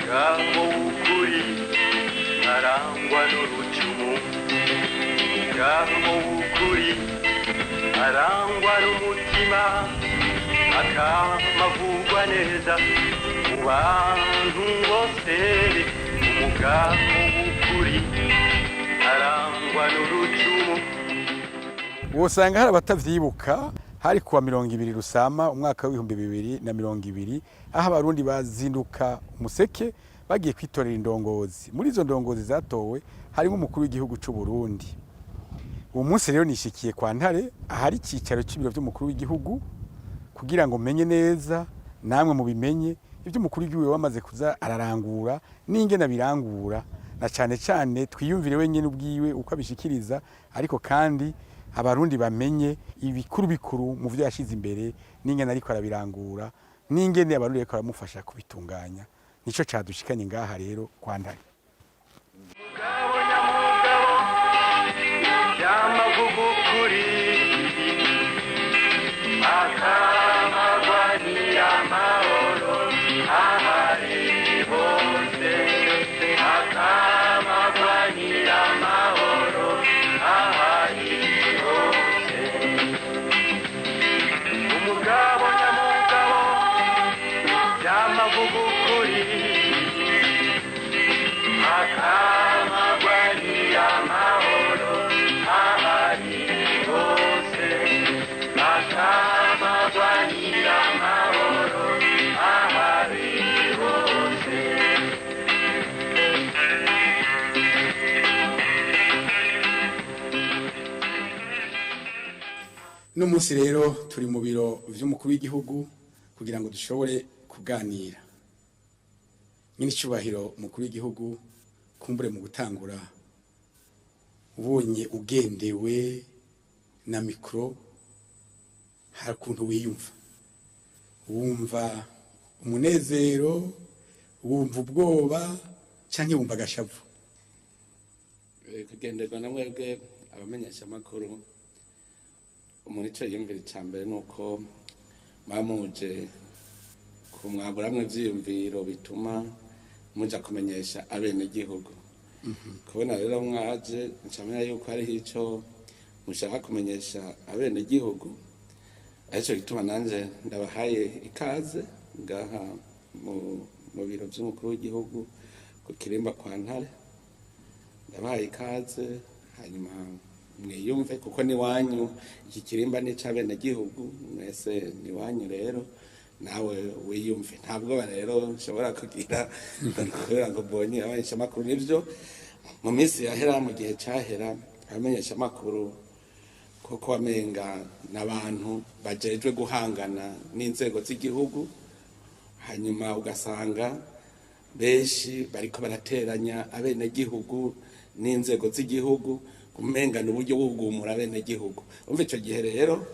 Umugabo w'ukuri arangwa n'urucumu, umugabo w'ukuri arangwa n'umutima, akamavugwa neza mu bantu bose. Umugabo w'ukuri arangwa n'urucumu. Wosanga hari abatavyibuka. Hari kuwa 20 Rusama umwaka w'2020, aho Abarundi bazinduka umuseke bagiye kwitorera indongozi. Muri izo ndongozi zatowe harimo umukuru w'igihugu c'u Burundi. Uwo munsi rero nishikiye kwa Ntare, ahari icicaro c'ibiro vy'umukuru w'igihugu, kugira ngo menye neza, namwe mubimenye, ibyo umukuru w'igihugu wamaze kuza ararangura n'ingene abirangura, na cane cane twiyumvire wenyene ubwiwe uko abishikiriza, ariko kandi Abarundi bamenye ibikuru bikuru mu vyo yashize imbere n'ingene ariko arabirangura, n'ingene Abarundi bariko baramufasha kubitunganya. Nico cadushikanye ngaha rero kwa Ntare. Mugabo nyamugabo yamavuga ukuri, akamagwanira amahoro ahari hose, akamagwanira amahoro ahari hose. Umugabo nyamugabo yamavuga ukuri, akamagwanira amahoro ahari hose, akamagwanira amahoro ahari hose. Uno munsi rero turi mu biro vy'umukuru w'igihugu kugira ngo dushobore kuganira. Nyine icyubahiro umukuru w'igihugu, kumbure mu gutangura, ubonye ugendewe na mikoro, hari ukuntu wiyumva? Wumva umunezero, wumva ubwoba, canke wumva agashavu? Kugenderwa na mwebwe abamenyeshamakuru, umuntu icyo yiyumvira icya mbere ni uko mwamuje kumwaguramwo ivyiyumviro bituma muja kumenyesha abenegihugu. Kubona rero mwaje, ncamenya yuko hariho ico mushaka kumenyesha abenegihugu, arico gituma nanje ndabahaye ikaze ngaha mu biro vy'umukuru w'igihugu ku Kirimba kwa Ntare. Ndabahaye ikaze, hanyuma mwiyumve kuko ni wanyu. Iki kirimba ni ic'abenegihugu mwese, ni wanyu. Rero nawe wiyumve, nta bwoba rero nshobora kugira kubera ngo mbonye abamenyeshamakuru. Nivyo, mu minsi yahera, mu gihe cahera, abamenyeshamakuru koko wamenga n'abantu bajejwe guhangana n'inzego z'igihugu, hanyuma ugasanga benshi bariko barateranya abenegihugu n'inzego z'igihugu, umenga ni uburyo bwo kugumura abenegihugu. Umva, ico gihe rero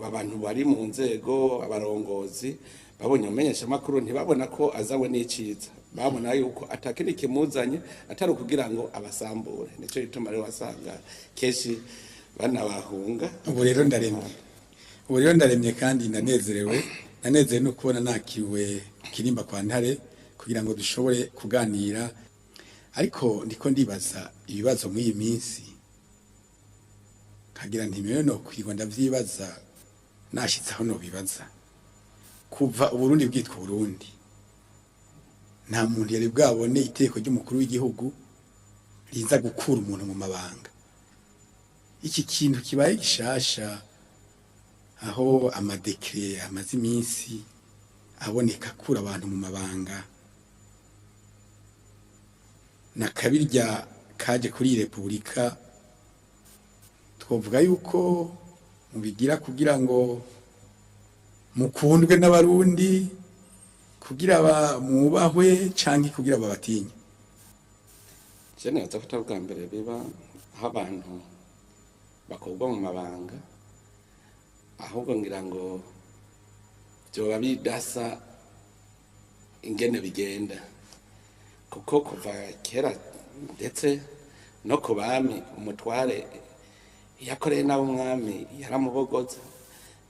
abantu bari mu nzego, abarongozi, babonye umumenyeshamakuru ntibabona ko azanywe n'iciza, babona yuko atakindi kimuzanye atari ukugira ngo abasambure. Nico gituma rero wasanga kenshi banabahunga. Ubu rero ndaremye, ubu rero ndaremye kandi ndanezerewe. Ndanezerewe no kubona nakiriwe Kirimba kwa Ntare kugira ngo dushobore kuganira. Ariko ndiko ndibaza ibibazo muri iyi minsi, nkagira nti mewe no kwirwa ndavyibaza nashitse aho nobibaza. Kuva Uburundi bwitwa Uburundi, nta muntu yari bwabone itegeko ry'umukuru w'igihugu riza gukura umuntu mu mabanga. Iki kintu kibaye gishasha, aho ama décrets amaze iminsi aboneka akura abantu mu mabanga, na kabirya kaje kuri iyi repubulika, twovuga yuko mubigira kugira ngo mukundwe n'Abarundi, kugira mwubahwe, canke kugira babatinye? Je nibaza ko atari ubwa mbere biba aho abantu bakurwa mu mabanga, ahubwo ngira ngo vyoba bidasa ingene bigenda, kuko kuva kera ndetse no ku bami, umutware yakoreye nabi umwami yaramubogoza.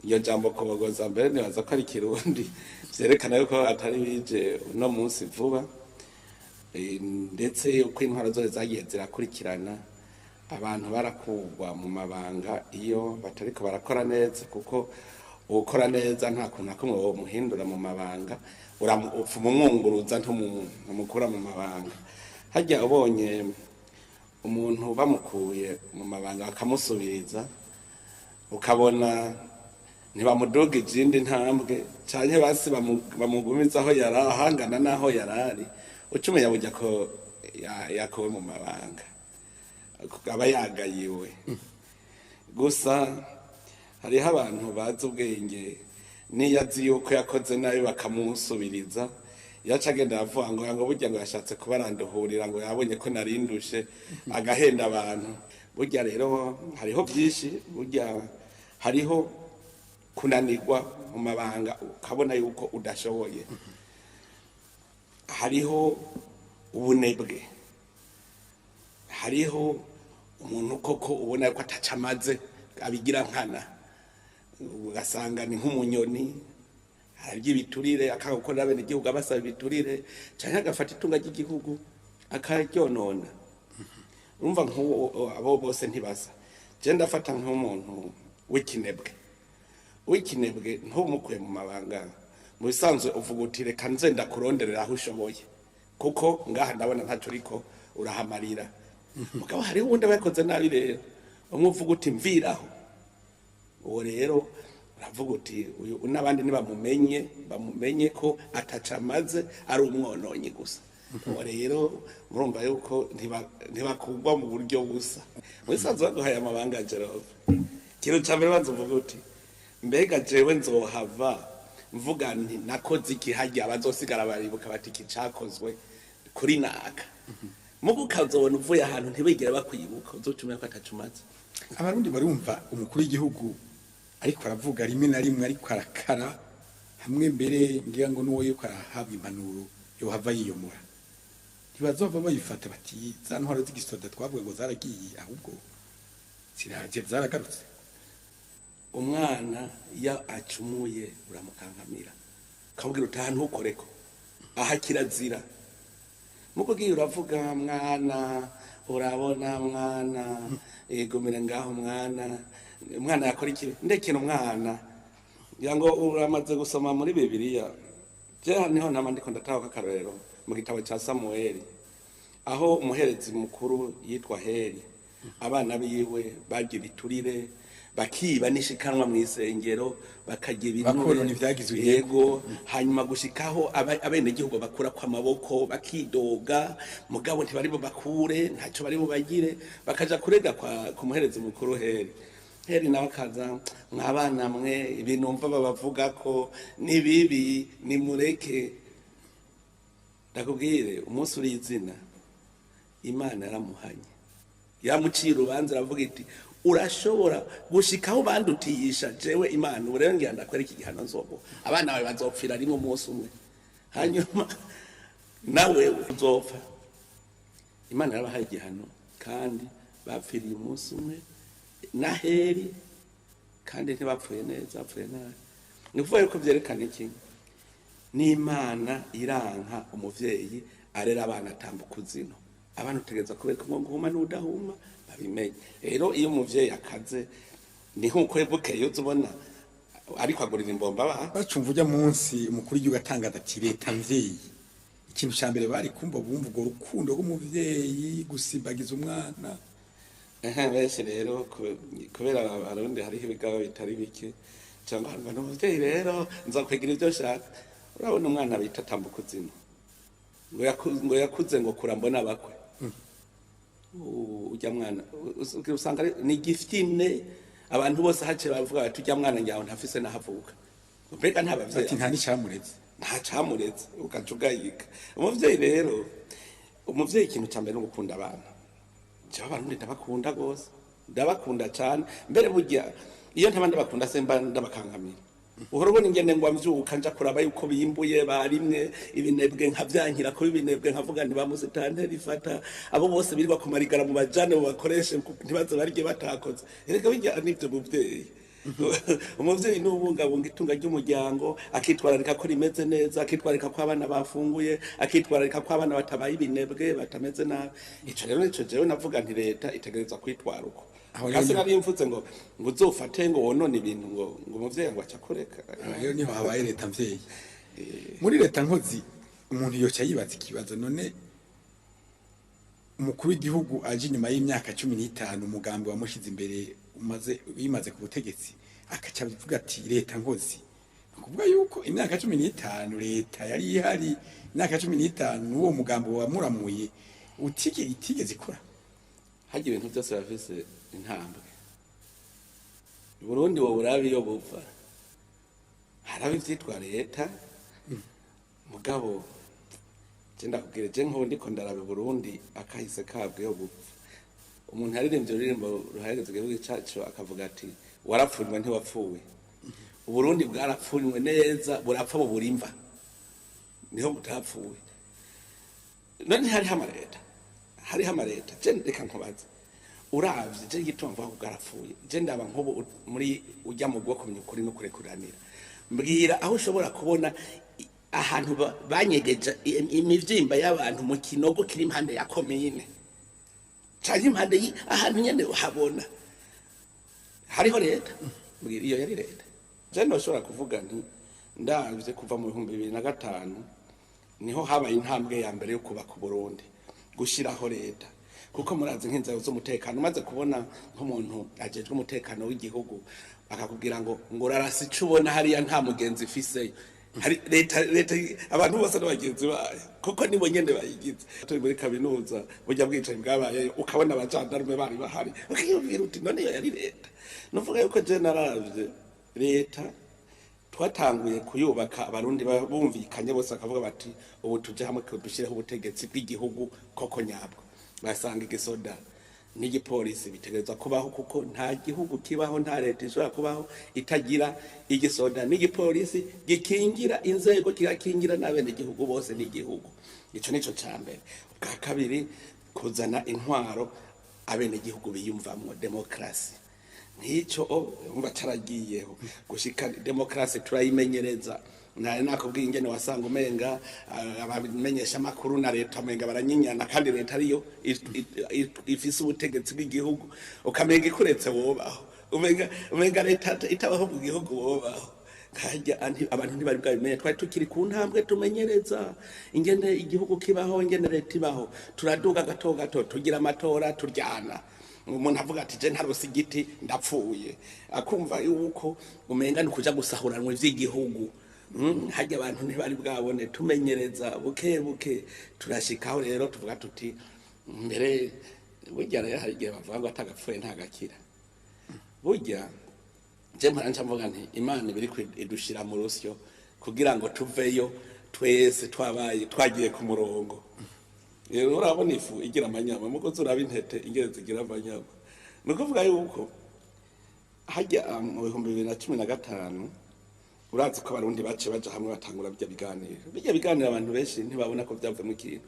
Iyo jambo kubogoza mbere nibaza ko ari Kirundi, vyerekana yuko atari bije uno munsi vuba. Ndetse uko intwaro zose zagiye zirakurikirana, abantu barakugwa mu mabanga iyo batariko barakora neza, kuko ukora neza nta kuntu na kumwe womuhindura mu mabanga, upfa umumwunguruza ntumukura mu mabanga. Harya ubonye umuntu bamukuye mu mabanga bakamusubiriza, ukabona ntibamuduga izindi ntambwe canke basi bamugumiza aho yari ahangana n'aho yarari, ucumenya burya ko yakuwe mu mabanga, aba yagayiwe. Gusa hariho abantu bazi ubwenge, niyo azi yuko yakoze nabi bakamusubiriza, yaca agenda aravuga ngo burya ngo yashatse kubaranduhurira, ngo yabonye ko narindushe, agahenda abantu. Burya rero hariho byinshi, burya hariho kunanirwa mu mabanga ukabona yuko udashoboye, hariho ubunebwe, hariho umuntu koko ubona ko ataca amaze abigira nkana, ugasanga ni nk'umunyoni ararya ibiturire, akagakorera bene igihugu abasaba ibiturire, canke agafata itunga ry'igihugu akaryonona. Urumva nk'uwo abo bose ntibasa. Je ndafata nk'umuntu w'ikinebwe, w'ikinebwe ntumukuye mu mabanga, mu bisanzwe uvuga uti reka nze ndakuronderera aho ushoboye, kuko ngaha ndabona ntaco uriko urahamarira. Mugabo hariho uwundi aba yakoze nabi rero, umwe uvuga uti mviraho, uwo rero uravuga uti uyu n'abandi nibamumenye, bamumenye ko ataca amaze, ari umwononyi gusa. Uwo rero murumva yuko ntibakugwa mu buryo busa. Mu bisanzwe baguhaye amabanga Jerome, ikintu ca mbere banza uvuga uti mbega jewe nzohava mvuga nti nakoze iki, harya abazosigara baribuka bati iki cakozwe kuri naka. Mugu ukazobona uvuye ahantu ntibigere bakwibuka, uzoca umenya ko ataco umaze. Abarundi barumva umukuru w'igihugu ariko aravuga rimwe na rimwe ariko arakara, hamwe mbere ngira ngo n'uwo yuko arahabwa impanuro yohava yiyomora, ntibazova bayifata bati za ntwaro z'igisoda twavuga ngo zaragiye, ahubwo ziraje zaragarutse. Umwana iyo acumuye uramukankamira, ukamubwira uti aha ntukoreko, aha kirazira. Muko ugiye uravuga mwana, urabona mwana, egomera ngaho mwana, umwana yakora iki, ndekera umwana. Ngira ngo uramaze gusoma muri Bibiliya, je niho nama ndiko ndataha akarorero mu gitabo ca Samueli, aho umuherezi mukuru yitwa Heli, abana biwe barya ibiturire, bakiba n'ishikanwa mw'isengero, bakarya ibinure, bakonona ivyagizwe. Yego, hanyuma gushikaho abenegihugu bakura kwa maboko bakidoga, mugabo ntibari bubakure, ntaco bari bubagire, bakaja kurega ku muherezi mukuru Heli. Heli nawe akaza, mwabana mwe ibintu mva babavuga ko ni bibi, nimureke. Ndakubwire umunsi uri izina, Imana yaramuhanye, yamuciye urubanza, aravuga iti urashobora gushikaho bandutiyisha jewe Imana, ubu rero ngira ndakwereka igihano nzoguha, abana bawe bazopfira rimwe umunsi umwe, hanyuma nawe uzopfa. Imana yarabahaye igihano kandi bapfiriye umunsi umwe na Heli, kandi ntibapfuye neza, bapfuye nabi. Ni ukuvuga yuko vyerekana iki? N'Imana iranka umuvyeyi arera abana atambuka uzino, abana utegereza kubereka ngo guhuma n'udahuma babimenye. Rero iyo umuvyeyi akaze ni nkuko bukeye uza ubona ariko agurira imbomba abana. Bacumva ujya munsi umukuru w'igihugu atangaza ati leta mvyeyi, ikintu ca mbere bari kumva bumva urwo rukundo rw'umuvyeyi gusimbagiza umwana. Benshi rero kubera abarundi hariho ibigaba bitari bike, cyangwa ngo ni umuvyeyi rero nza kwigira ibyo nshaka. Urabona umwana bita tambuka uzino, ngo yakuze ngo kura mbona bakwe. Ujya mwana usanga ni gifyine, abantu bose hace bavuga bati ujya mwana nyawe ntafise nahavuka, mbega nta bavyeyi ati nta n'icamureze, nta camureze, ugaca ugayika. Umuvyeyi rero, umuvyeyi ikintu ca mbere ni ugukunda abana. Jewe abarundi ndabakunda gose, ndabakunda cane, mbere burya iyo ntaba ndabakunda se mba ndabakankamira. Uhora ubona ingene ngo mvyuka nja kuraba yuko bimbuye barimwe ibinebwe, nkavyankira kuba ibinebwe, nkavuga nti bamusitante rifata abo bose birirwa kumarigara mu bajane mu bakoreshe ntibaze barye batakoze. Erega bijya nivyo muvyeyi. Umuvyeyi ni ubungabunga itunga ry'umuryango, akitwararika ko rimeze neza, akitwararika ko abana bafunguye, akitwararika ko abana batabaye ibinebwe, batameze nabi. Ico rero nico jewe navuga nti leta itegerezwa kwitwara uko. Aho rero Kasi nari mvuze ngo uzofate ngo wonone ibintu, ngo umuvyeyi ngo acakureka. Aho rero niho habaye leta mvyeyi. Muri leta nkozi umuntu yoca yibaza ikibazo: none umukuru w'igihugu aje inyuma y'imyaka 15 umugambi wamushize imbere umaze bimaze ku butegetsi, akaca avuga ati leta nkozi, ni ukuvuga yuko imyaka 15 leta yari ihari, imyaka 15 uwo mugambi wamuramuye itigeze ikora? Harya ibintu byose bafise intambwe. Burundi wo burabi iyo buva, haraba ivyitwa leta. Mugabo je ndakubwira, je nk'ubu ndiko ndaraba Burundi akahise kabwo iyo bupfa, umuntu yaririmbye ururirimbo ruhayagiza igihugu cacu akavuga ati: "Warapfunywe ntiwapfuwe." Uburundi bwarapfunywe neza, burapfa bubura imva, niho butapfuwe. None hariho amaleta, hariho amaleta. Je reka nkubaze, uravye je igituma mvuga ko bwarapfuye, je ndaba nk'ubu muri ujya mu bwoko ukuri no kurekuranira, mbwira aho ushobora kubona ahantu banyegeje imivyimba y'abantu mu kinogo kiri impande ya komine canke impande ahantu nyene uhabona hariho leta. Mbwira iyo yari leta. Je ndoshobora kuvuga nti ndavye kuva mu 2005 niho habaye intambwe ya mbere yo kubaka Uburundi, gushiraho leta, kuko murazi nk'inzego z'umutekano, umaze kubona nk'umuntu ajejwe umutekano w'igihugu akakubwira ngo urarasa ico ubona hariya, nta mugenzi ifiseyo. Hari leta, leta abantu bose n'abagenzi bayo, kuko nibo nyene bayigize. Turi muri kaminuza, burya bwicanyi bwabayeyo, ukabona abajandarume bari bahari, ukiyumvira uti: "None iyo yari leta?" Nuvuga yuko je naravye leta twatanguye kuyubaka Abarundi bumvikanye bose, bakavuga bati: "Ubu tuje hamwe dushyireho ubutegetsi bw'igihugu koko nyabwo." Basanga igisoda n'igipolisi bitegerezwa kubaho, kuko nta gihugu kibaho, nta leta ishobora kubaho itagira igisoda n'igipolisi gikingira inzego, kigakingira n'abenegihugu bose n'igihugu. Ico nico ca mbere. Bwa kabiri, kuzana intwaro abenegihugu biyumvamwo, demokarasi. Nk'icyo umva caragiyeho gushika demokarasi turayimenyereza. Nari nakubwiye ingene wasanga umenga abamenyesha amakuru na leta umenga baranyinyana, kandi leta ariyo ifise ubutegetsi bw'igihugu, ukamenga ikuretse wobaho, umenga leta itabaho mu gihugu wobaho. Kajya abantu ntibari bwabimenye, twari tukiri ku ntambwe tumenyereza ingene igihugu kibaho, ingene leta ibaho. Turaduga gato gato, tugira amatora, turyana, umuntu avuga ati: "Je ntarose igiti ndapfuye." Akumva yuko umenga ni ukuja gusahuranwa ivy'igihugu. Harya abantu ntibari bwabone. Tumenyereza buke buke, turashikaho rero tuvuga tuti mbere burya rero hari igihe bavuga ngo atagapfuye ntagakira. Burya je mpora nca mvuga nti Imana ibiri idushira mu rusyo kugira ngo tuveyo twese twabaye twagiye ku murongo. Rero urabona ifu igira amanyama, mugozi uraba intete ingene zigira amanyama. Ni ukuvuga yuko hajya mu 2015, urazi ko Abarundi bace baja hamwe batangura bijya biganiro. Bijya biganiro abantu benshi ntibabona ko byavuyemo ikintu,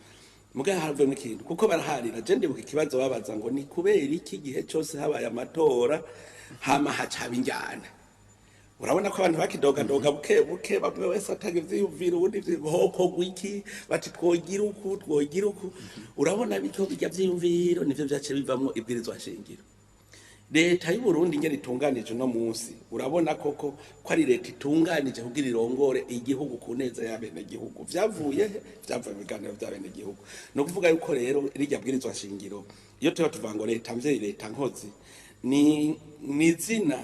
muga havuyemo ikintu kuko baraharira. Je ndibuka ikibazo babaza ngo: "Ni kubera iki gihe cyose habaye amatora hama hacaba injyana?" Urabona ko abantu bakidogadoga buke buke, bamwe wese atanga ivyiyumviro, ubundi hokorwa iki, bati twogira uku, twogira uku. Urabona bityo bijya vyiyumviro nivyo vyaciye bivamwo ibwirizwa shingiro. Leta y'u Burundi ingene itunganije uno munsi, urabona koko ko ari leta itunganije kugira irongore igihugu ku neza y'abenegihugu. Vyavuye he? Vyavuye mu biganiro vy'abenegihugu. Ni ukuvuga yuko rero rirya bwirizwa shingiro, iyo tuba tuvuga ngo leta mvyeyi, leta nkozi, ni izina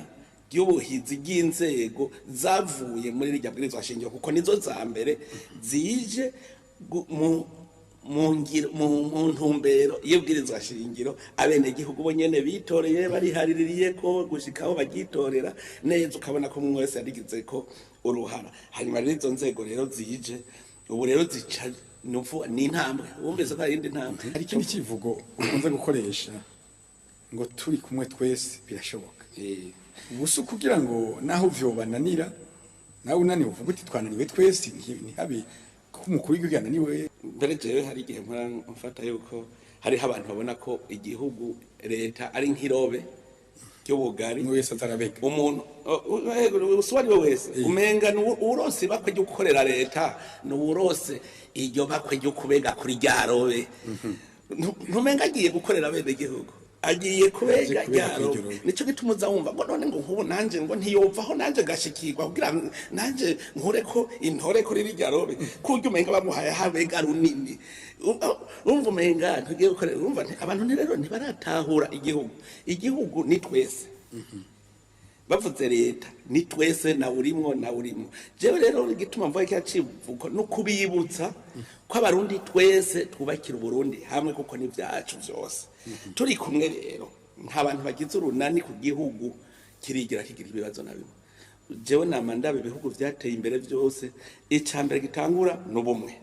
ry'ubuhizi ry'inzego zavuye muri rirya bwirizwa shingiro, kuko nizo za mbere zije mu ntumbero y'ibwirizwa shingiro abenegihugu bo nyene bitoreye, barihariririye ko gushika aho bagyitorera neza, ukabona ko umwe wese yarigize ko uruhara. Hanyuma rero izo nzego rero zije ubu rero zica nuvu ni intambwe, wumvise ko hari iyindi ntambwe. Hari ikindi kivugo ukunze gukoresha ngo: "Turi kumwe twese birashoboka." Ubu si ukugira ngo naho vyobananira, nawe unaniwe uvuga uti twananiwe twese, ntihabe ko umukuru w'igihugu yananiwe? Mbere jewe hari igihe mpora mfata yuko hariho abantu babona ko igihugu, leta ari nk'irobe. ry'ubugari. Umwe wese azarabega. Umuntu uwo ari we wese umenga ni uwurose ibakwe ryo gukorera leta, ni uwurose iryo bakwe ryo kubega kuri rya robe. Ntumenga agiye gukorera bene gihugu, agiye kubega kubega rya kuri iryo robe. robe. Nico gituma uza wumva ngo none ngo nk'ubu nanje ngo ntiyovaho nanje ngashikirwa kugira ngo nanje nkure ko intore kuri rirya robe, kurya umenga bamuhaye habega runini. Urumva umenga ntugiye gukorera. Urumva abantu rero ntibaratahura igihugu. Igihugu ni twese. Bavuze leta ni twese, nawe urimwo, nawe urimwo. Jewe rero igituma mvuga kiriya civugo no kubibutsa ko Abarundi twese twubakira Uburundi hamwe, kuko ni vyacu vyose turi kumwe. Rero nta bantu bagize urunani ku gihugu kirigira kigira ibibazo na bimwe. Jewe nama ndaba ibihugu vyateye imbere vyose, ica mbere gitangura n'ubumwe.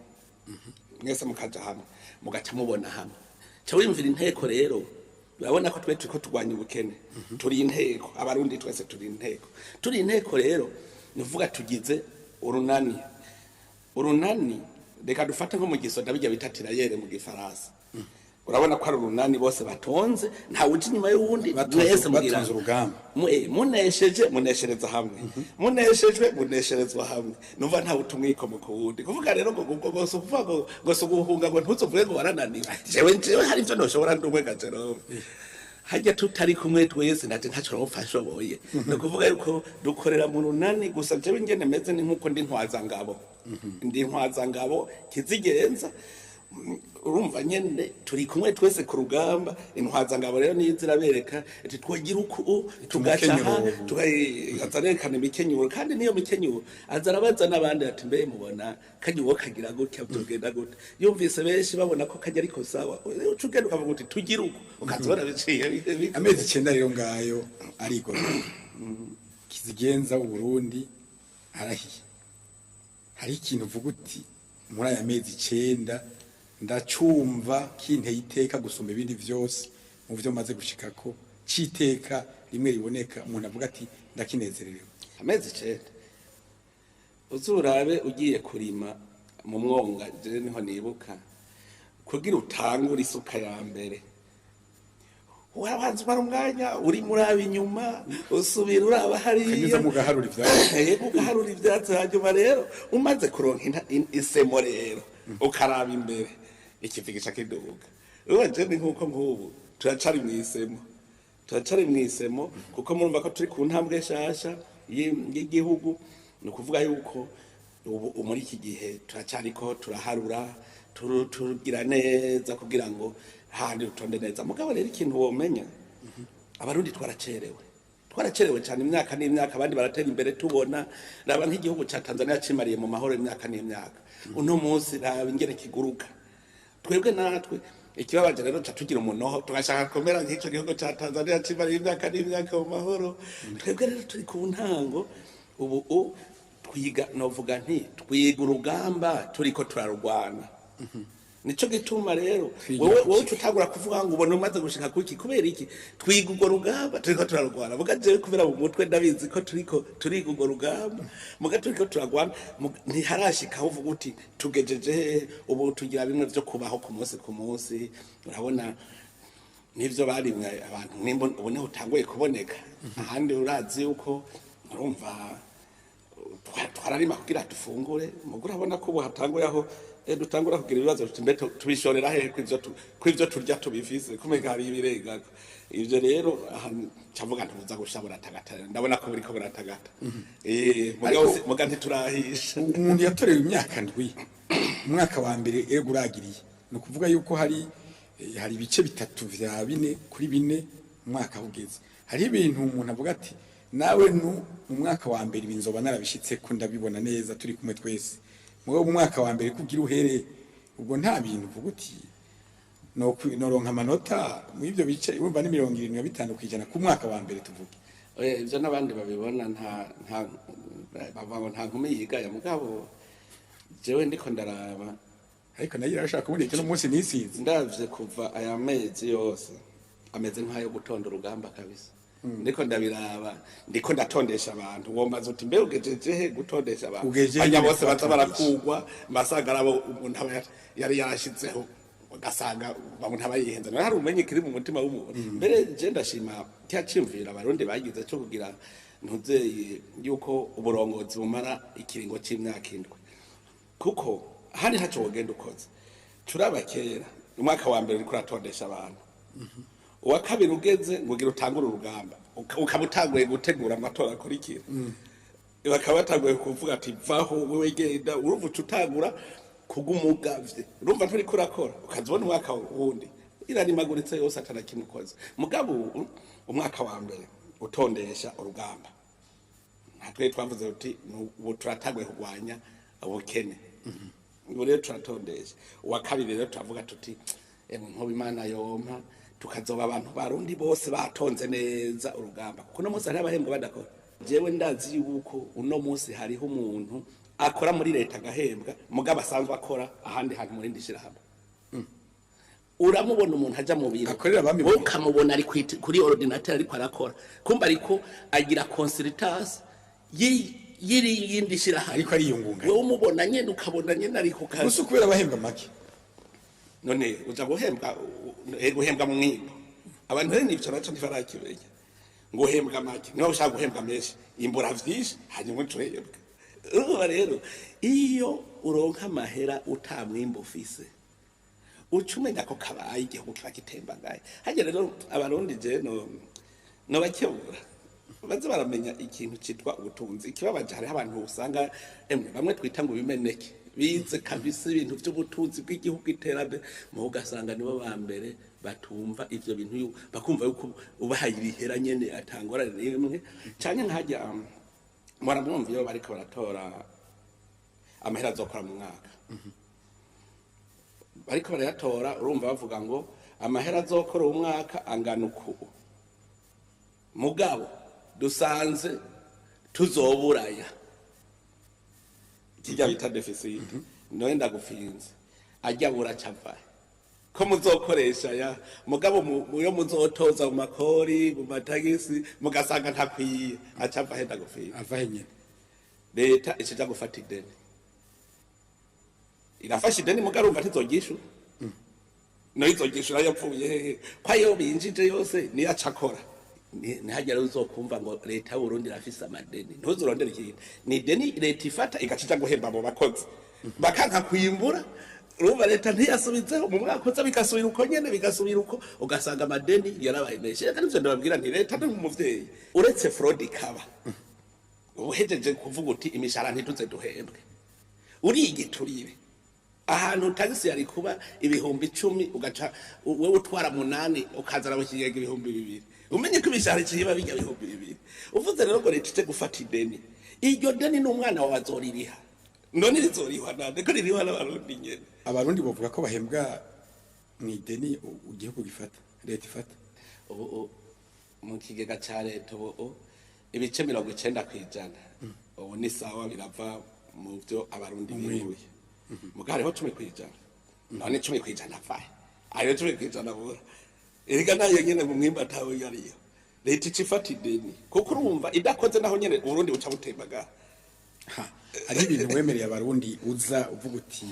Mwese mukaja hamwe, mugaca mubona hamwe. Ca wiyumvira inteko rero, urabona ko twe turiko turwanya ubukene, turi inteko. Abarundi twese turi inteko, turi inteko. Rero ni ukuvuga tugize urunani. Urunani, reka dufate nko mu gisoda, bijya bita tirailleurs mu Gifaransa. Urabona ko ari urunani, bose batonze, ntawe uja inyuma y'uwundi. Mwese mugira Batonze urugamba. Munesheje muneshereza hamwe, muneshejwe munesherezwa hamwe. Numva ntawe utumwikomo ku wundi. Kuvuga rero ngo si ukuvuga ngo si uguhunga, ngo ntuzuvuge ngo warananiwe. Jewe hari ivyo ntoshobora ndi umwe nka Jerome. Hajya tutari kumwe twese, naje ntaco nopfa nshoboye. Ni ukuvuga yuko dukorera mu runani. Gusa jewe ingene meze ni nkuko ndi ntwazangabo, ndi ntwazangabo kizigenza. Urumva nyene turi kumwe twese ku rugamba. Intwazangabo rero niyo zirabereka ati twogira uku, tugaca aha. Umukenyuro. Aza arerekana imikenyuro, kandi niyo mikenyuro aza arabaza n'abandi ati: "Mbe mubona kajya uwo kagira gutya tugenda gute?" Yumvise benshi babona ko kajya ariko sawa, uca ugenda ukavuga uti tugira uku, ukaza ubona biciye Amezi 9 rero ngayo arigorora, kizigenza Uburundi arahiye. Hari ikintu uvuga uti: "Muri aya mezi 9 ndacumva kinteye iteka gusumba ibindi vyose mu vyo maze gushikako," c'iteka rimwe riboneka umuntu avuga ati: "Ndakinezererewe"? Amezi 9, uzurabe ugiye kurima mu mwonga. Je niho nibuka kugira utangure isuka ya mbere, urabanza umara umwanya urimo uraba inyuma, usubira uraba hariya. Ukanyuza mu gaharura ivyatsi. Yego, ugaharura ivyatsi. Hanyuma rero umaze kuronka isemo rero ukaraba imbere, ikivi gica kiduga. Ubu je ni nkuko nk'ubu turacari mw'isemo, turacari mw'isemo, kuko murumva ko turi ku ntambwe nshasha y'igihugu. Ni ukuvuga yuko ubu muri iki gihe turacariko turaharura, tugira neza kugira ngo handi utonde neza. Mugabo rero ikintu womenya, Abarundi twaracerewe, twaracerewe cyane imyaka n'imyaka. Abandi baratera imbere tubona. Raba nk'igihugu ca Tanzania cimariye mu mahoro imyaka n'imyaka, uno munsi raba ingene kiguruka. Twebwe natwe ikibabaje rero, ca tugira umunoho, tugashaka kumera nk'ico gihugu ca Tanzania cimariye imyaka n'imyaka mu mahoro. Twebwe rero turi ku ntango ubu twiga, novuga nti twiga urugamba turiko turarugwana. Nico gituma rero Twigira wewe ku wowe uca utangura kuvuga ngo ubona umaze gushika kuki. Kubera iki? Twiga urwo rugamba turiko turarwana. Muga jewe kubera mu mutwe ndabizi ko turiko turiga urwo rugamba, muga turiko turarwana, ntiharashika aho uvuga uti tugejeje hehe. Ubu tugira bimwe vyo kubaho ku munsi ku munsi. Urabona nivyo barimwe abantu, nimba ubu niho utanguye kuboneka. Ahandi urazi yuko urumva twararima kugira dufungure. Mugo urabona ko ubu hatanguye aho dutangura kugira ibibazo tuti: "Mbe tubishorera hehe kw'ivyo turya tubifise?" Kumenya hari ibirengako. Ivyo rero aha cavuga ntuza gusha buratagata. Ndabona ko buriko buratagata, mugabo muga ntiturahisha. Umuntu yatorewe imyaka 7, umwaka wa mbere ego uragiriye, ni ukuvuga yuko hari ibice bitatu vya bine kuri bine umwaka ugeze. Hari ibintu umuntu avuga ati: "Nawe nu mu mwaka wa mbere ibi nzoba narabishitse ko ndabibona neza turi kumwe twese." Mugabo mu mwaka wa mbere kugira uhere, ubwo nta bintu uvuga uti noronka amanota muri ibyo bice? Urumva ni 75% ku mwaka wa mbere tuvuge. Oya, ivyo n'abandi babibona. Nta bavuga ngo nta nkumi yigaya, mugabo jewe ndiko ndaraba. Ariko nayo irashaka kuboneka no munsi nisize. Ndavye kuva aya mezi yose ameze nk'ayo gutonda urugamba kabisa. Ndiko ndabiraba, ndiko ndatondesha abantu. Wombaza uti: "Mbe ugejeje he gutondesha abantu?" Ugejeje Hanya nyene bose baza kubatondesha. Barakugwa masanga arabo umuntu aba yari yarashizeho. Ugasanga babona abayihenza nawe hari umenye kiri mu mutima w'umuntu. Mbere je ndashima cya cimvira abarundi bagize cyo kugira ntuzeye yuko uburongozi bumara ikiringo c'imyaka 7, kuko hari ntaco wogenda ukoze. Turaba kera umwaka wa mbere uriko uratondesha abantu, uwa kabiri ugeze ngo ugira utangure urugamba, ukaba utanguye gutegura amatora akurikira, bakaba batanguye kuvuga ati vaho wewe genda, urumva uca utangura kugumugavye, urumva nturiko urakora, ukazibona umwaka wundi iranimaguritse yose atanakimukoze. Mugabo ubu umwaka wa mbere utondesha urugamba, natwe twavuze uti ubu turatanguye kurwanya ubukene, ubu rero turatondesha. Uwa kabiri rero turavuga tuti emwe nkoba Imana yompa tukazoba abantu barundi bose batonze neza urugamba, kuko uno munsi hariho abahembwa badakora. Jewe ndazi yuko uno munsi hariho umuntu akora muri leta agahembwa, mugabo asanzwe akora ahandi hantu muri ndishirahamwe. Uramubona umuntu aja mu biro Akorera abami wowe babiri. Ukamubona ari kuri ordinateur ariko arakora, kumba ariko agira consultance y'irindi shirahamwe, Ariko ariyungunga. Wewe umubona nyene, ukabona nyene ari ku kazi. Gusa kubera abahembwa make. None uja guhembwa guhembwa mu mwimbo, abantu rero nivyo naco ntibarakimenya ngo uhembwa make. Niba ushaka guhembwa menshi, imbura vyinshi hanyuma ucurehembwa. Urumva rero iyo uronka amahera uta mwimbo ufise, uca umenya ko kabaye igihugu kiba gitembagaye. Harya rero abarundi je no bakebura baze baramenya ikintu citwa ubutunzi. Ikibabaje hariho abantu usanga emwe bamwe twita ngo bimeneke bize kabisa ibintu by'ubutunzi bw'igihugu, iterambere, mu ugasanga nibo ba mbere batumva ivyo bintu, bakumva yuko ubahaye ibihera nyene atangorane n'imwe. Canke nkajya muramwumva iyo bariko baratora amahera azokora mu mwaka, bariko barayatora, urumva bavuga ngo amahera azokora uwo mwaka angana uku, mugabo dusanze tuzoburaya kijya bita déficit. None ndagufinze, ajya buracava ko muzokoresha ya mugabo muyo muzotoza mu makori, mu matagisi, mugasanga ntakwiye, acava he? Ndagufinze. Ava he nyene? Leta ikija gufata ideni, irafasha ideni, mugabo urumva ntizogishura. No izogishura yapfuye hehe ko ayo binjije yose niyo aca akora? Ntihagire uzokumva ngo leta y'Uburundi irafise amadeni. Ntuzurondere ikintu, ni ideni leta ifata igaca ija guhemba abo bakozi bakanka kwimbura. Urumva leta ntiyasubizeho mu mwaka uza, bigasubira uko nyene, bigasubira uko, ugasanga amadeni yarabaye menshi. Reka nivyo ndababwira nti leta ni nk'umuvyeyi, uretse fraude ikaba uhejeje kuvuga uti imishahara ntituze duhembwe, urigiturire ahantu tagisi yari kuba 10,000, ugaca wewe utwara 8, ukazana mu kigega 2,000, umenye ko imishahara iciye bijya 2,000. Uvuze rero ngo leta ije gufata ideni, iryo deni n'umwana wawe azoririha. None rizorihwa nande ko ririhwa n'abarundi nyene? Abarundi bavuga ko bahembwa mu ideni igihugu gifata, leta ifata. Ubu mu kigega ca leta ubu ibice 90% ubu ni sawa, birava mu byo abarundi bibuye. Muga hariho 10%. None 10% avahe? Ayo 10% abura erega nayo nyene mu mwimbu atawe yariyo. Leta ica ifata ideni kuko urumva idakoze naho nyene Uburundi buca butembagara. Ha, hari ibintu wemereye abarundi uza uvuga uti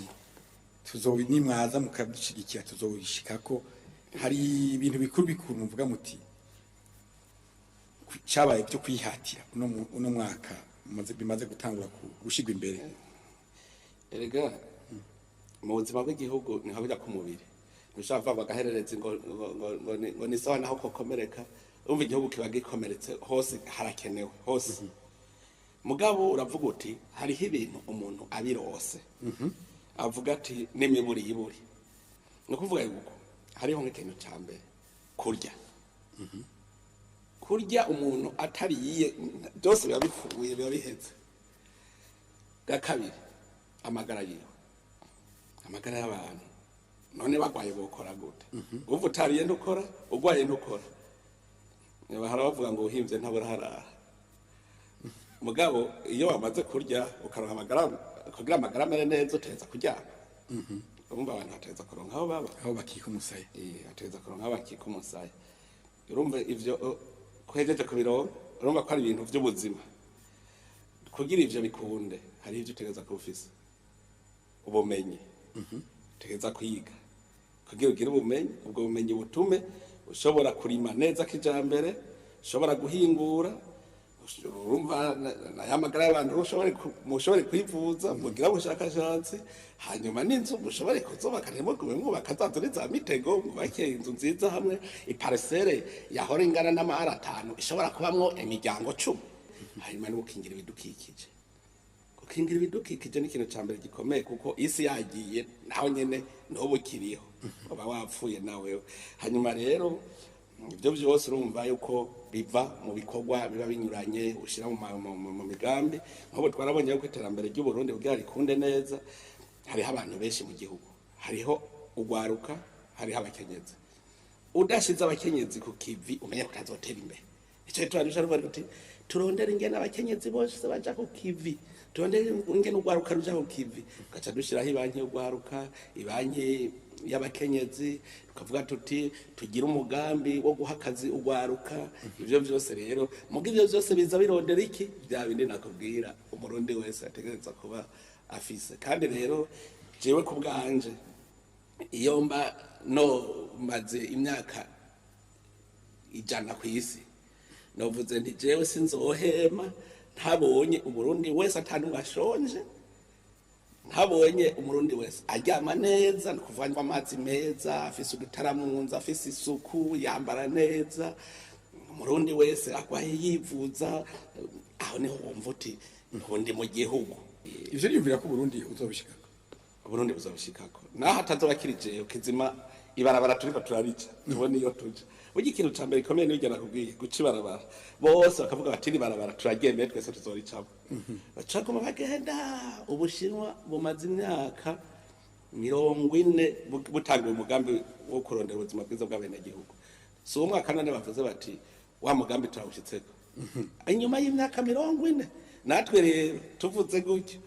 tuzobi nimwaza mukadushigikira tuzobishikako. Hari ibintu bikuru bikuru muvuga muti cyabaye byo kwihatira uno mwaka bimaze gutangura gushigwa imbere? Erega mu buzima bw'igihugu niho bijya ku mubiri, ntushobora kuvuga ngo agahererezi ngo ni sawa naho kokomereka. Urumva igihugu kiba gikomeretse hose, harakenewe hose. Mugabo uravuga uti hariho ibintu umuntu abirose avuga ati n'imiburi yiburi. Ni ukuvuga yuko hariho nk'ikintu cya mbere, kurya. Kurya umuntu atariye byose biba bipfuye, biba biheze. Bwa kabiri, amagara yiwe, amagara y'abantu. None bagwaye bokora gute? Uva utariye ntukora, ugwaye ntukora. Bahora bavuga ngo uhimvye ntabura harara. Mugabo iyo wamaze kurya ukaronka amagara, kugira amagara amere neza utegereza kuryama. Urumva abantu bategereza kuronka aho baba, aho bakika umusaya. Bategereza kuronka aho bakika umusaya. Urumva ivyo kuhejeje kubironka, urumva ko ari ibintu vy'ubuzima. Kugira ivyo bikunde hari ivyo utegereza kuba ufise, ubumenyi, utegereza kwiga. Kugira ugire ubumenyi, ubwo bumenyi butume ushobora kurima neza kijambere, ushobora guhingura, urumva n'ayamagara y'abantu, mushobore kwivuza, mugira ubushakashatsi, hanyuma n'inzu mushobore kuzubaka, ntimugume mwubaka za nzu za mitego, mwubake inzu nziza hamwe iparcelle yahora ingana n'amahara 5 ishobora kubamwo imiryango 10. Hanyuma no gukingira ibidukikije. Gukingira ibidukikije ni ikintu ca mbere gikomeye, kuko isi yagiye naho nyene n'ubu kiriho, uba wapfuye nawe. Hanyuma rero ibyo byose urumva yuko biva mu bikorwa biba binyuranye ushyira mu migambi. Nk'ubu twarabonye yuko iterambere ry'u Burundi kugira rikunde neza, hariho abantu benshi mu gihugu, hariho ugwaruka, hariho abakenyezi. Udashize abakenyezi ku kivi, umenye ko utazotera imbere. Icyo gituma ruvuga ruti turondere ingene abakenyezi bose baja ku kivi, turondere ingene ugwaruka ruja ku kivi, tugaca dushiraho ibanki y'ugwaruka, ibanki y'abakenyezi, tukavuga tuti tugire umugambi wo guha akazi ugwaruka. Ivyo vyose rero, muga ivyo vyose biza birondera iki? Vya bindi nakubwira Umurundi wese ategereza kuba afise. Kandi rero jewe ku bwanje, iyo mba no maze imyaka 100 ku isi, novuze nti jewe sinzohema ntabonye Umurundi wese atanu ashonje, ntabonye Umurundi wese aryama neza, ni amazi meza, afise udutara mu nzu, afise isuku, yambara neza, Umurundi wese agwaye yivuza. Aho niho wumva uti ntundi mu gihugu. Ivyo niyumvira ko Burundi uzobishikako. Uburundi buzobishikako, naho atazoba kiri jewe kizima. Ibarabara turiko turarica, tubone iyo tuja. Burya ikintu ca mbere gikomeye niyo nakubwiye, guca ibarabara, bose bakavuga bati iri barabara turaryemeye, twese tuzoricamo, bacaguma bagenda. Ubushinwa bumaze imyaka 40 butanguye umugambi wo kurondera ubuzima bwiza bw'abenegihugu. Si uwo mwaka none bavuze bati wa mugambi turawushitseko inyuma y'imyaka 40. Natwe rero tuvuze gutyo,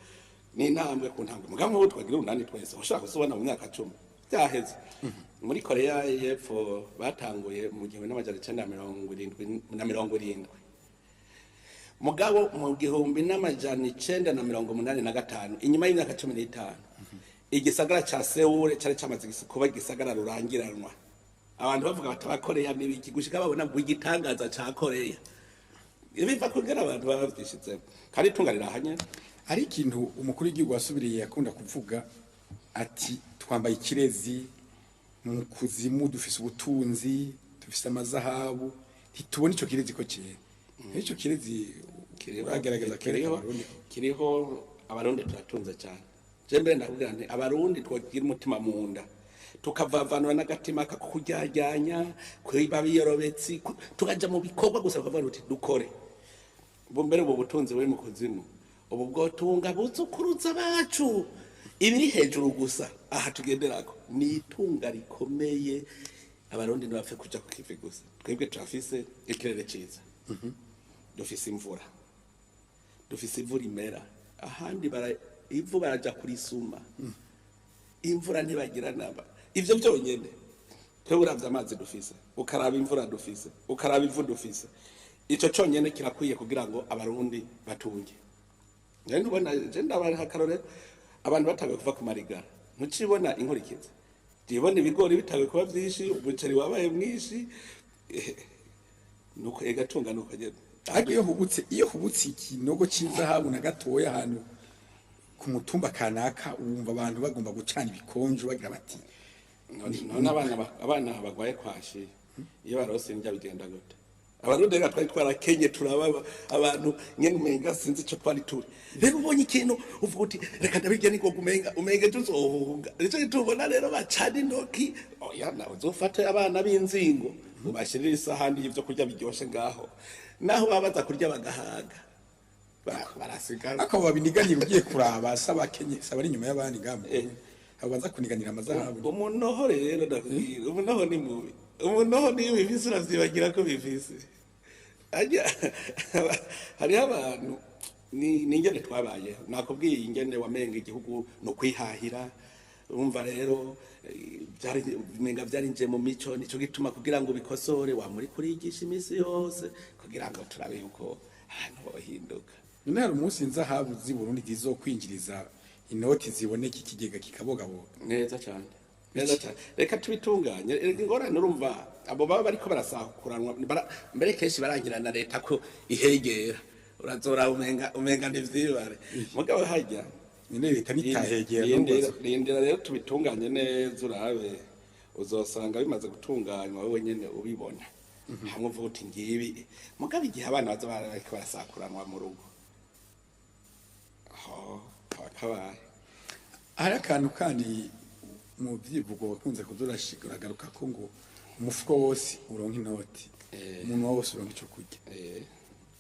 ni intambwe ku ntambwe. Mugambi wo twagira urunani twese, ushaka kuzobona mu myaka 10 byaheze. Muri Korea y'Epfo batanguye mu 1970, mugabo mu 1985, inyuma y'imyaka 15, igisagara ca Seoul cari camaze kuba igisagara rurangiranwa. Abantu bavuga bati abakoreya n'ibiki, gushika babona ngo igitangaza ca Korea biva kugera abantu baba bavyishizemo, kandi itunga rirahanye. Hari ikintu umukuru w'igihugu wasubiriye yakunda kuvuga, ati twambaye ikirezi mu kuzimu, dufise ubutunzi, dufise amazahabu, ntitubona ico kirezi ko cyera. Ico kirezi uragerageza kwereka Abarundi? Kiriho. Abarundi turatunze cyane. Je mbere ndakubwira nti Abarundi twogira umutima mu nda, tukavavanura n'agatima kakuryajyanya kwiba biyorobetsi, tukaja mu bikorwa gusa, tukavuga uti dukore. Ubu mbere ubu butunzi buri mu kuzimu, ubu bwotunga buzukuruza bacu. Ibiri hejuru gusa aha tugenderako ni itunga rikomeye. Abarundi ntibapfe kuja ku kivi gusa. Twebwe turafise ikirere ciza, dufise imvura, dufise ivu rimera. Ahandi ivu baraja kurisuma, imvura ntibagira naba. Ivyo byonyene, twebwe uravye amazi dufise, ukaraba imvura dufise, ukaraba ivu dufise, ico conyene kirakwiye kugira ngo Abarundi batunge. Nari ntubona je ndabaha akarorero, abantu batanguye kuva ku marigara, ntucibona inkurikizi? Ndibona ibigori bitanguye kuba vyinshi, umuceri wabaye mwinshi. Nuko egatunga nuko nyene. Ariko iyo hubutse ikinogo cy'izahabu na gatoya ahantu ku mutumba kanaka, wumva abantu bagomba gucana ibikonjo, bagira bati None abana bagwaye kwashi, iyo barose indya bigenda gute? Abarundi reka twari twarakenye, turababa abantu nyene, umenga sinzi ico twari turi. Rero ubonye ikintu uvuga uti reka ndabirya, niko umenga tuzohunga. Nico gituma rero bacana intoki. Oya, nawe uzofate abana b'inzingo ubashirire isahani y'ivyo kurya biryoshe ngaho, naho baba baza kurya bagahaga, barasigara. Ariko babiniganira, ugiye kuraba saba abakenye, saba ari inyuma y'abandi ngamba, abo baza kuniganira amazahabu. Umunoho rero ndakubwira, umunoho ni mubi. Umunoho niyo bifise uravyibagira ko bifise. Ajya hariho abantu ni ingene twabayeho. Nakubwiye ingene wamenga igihugu no kwihahira. Urumva rero byari menga byarinjiye mu mico. Nico gituma kugira ngo bikosore wamuri kurigisha iminsi yose, kugira ngo turabe yuko ahantu bohinduka. None hari umunsi inzahabu z'i Burundi zizokwinjiriza inoti ziboneka, ikigega kikabogaboga? Neza cyane. Neza cyane, reka tubitunganye. Erega ingorane, urumva abo baba bariko barasakuranwa, mbere kenshi barangira na leta ko ihegera, urazora umenga ntivyibare, mugabo harya Nyine leta nitahegera. Rindira rero tubitunganye neza, urabe uzosanga bimaze gutunganywa wowe nyene ubibona, hamwe uvuga uti ngibi. Mugabo igihe abana baza bariko barasakuranwa mu rugo, aho kaba kabaye. Hari akantu kandi mu byivugo bakunze kuzurashiga, uragaruka ko ngo umufuko wose uronka inoti, umunwa wose uronka ico kurya.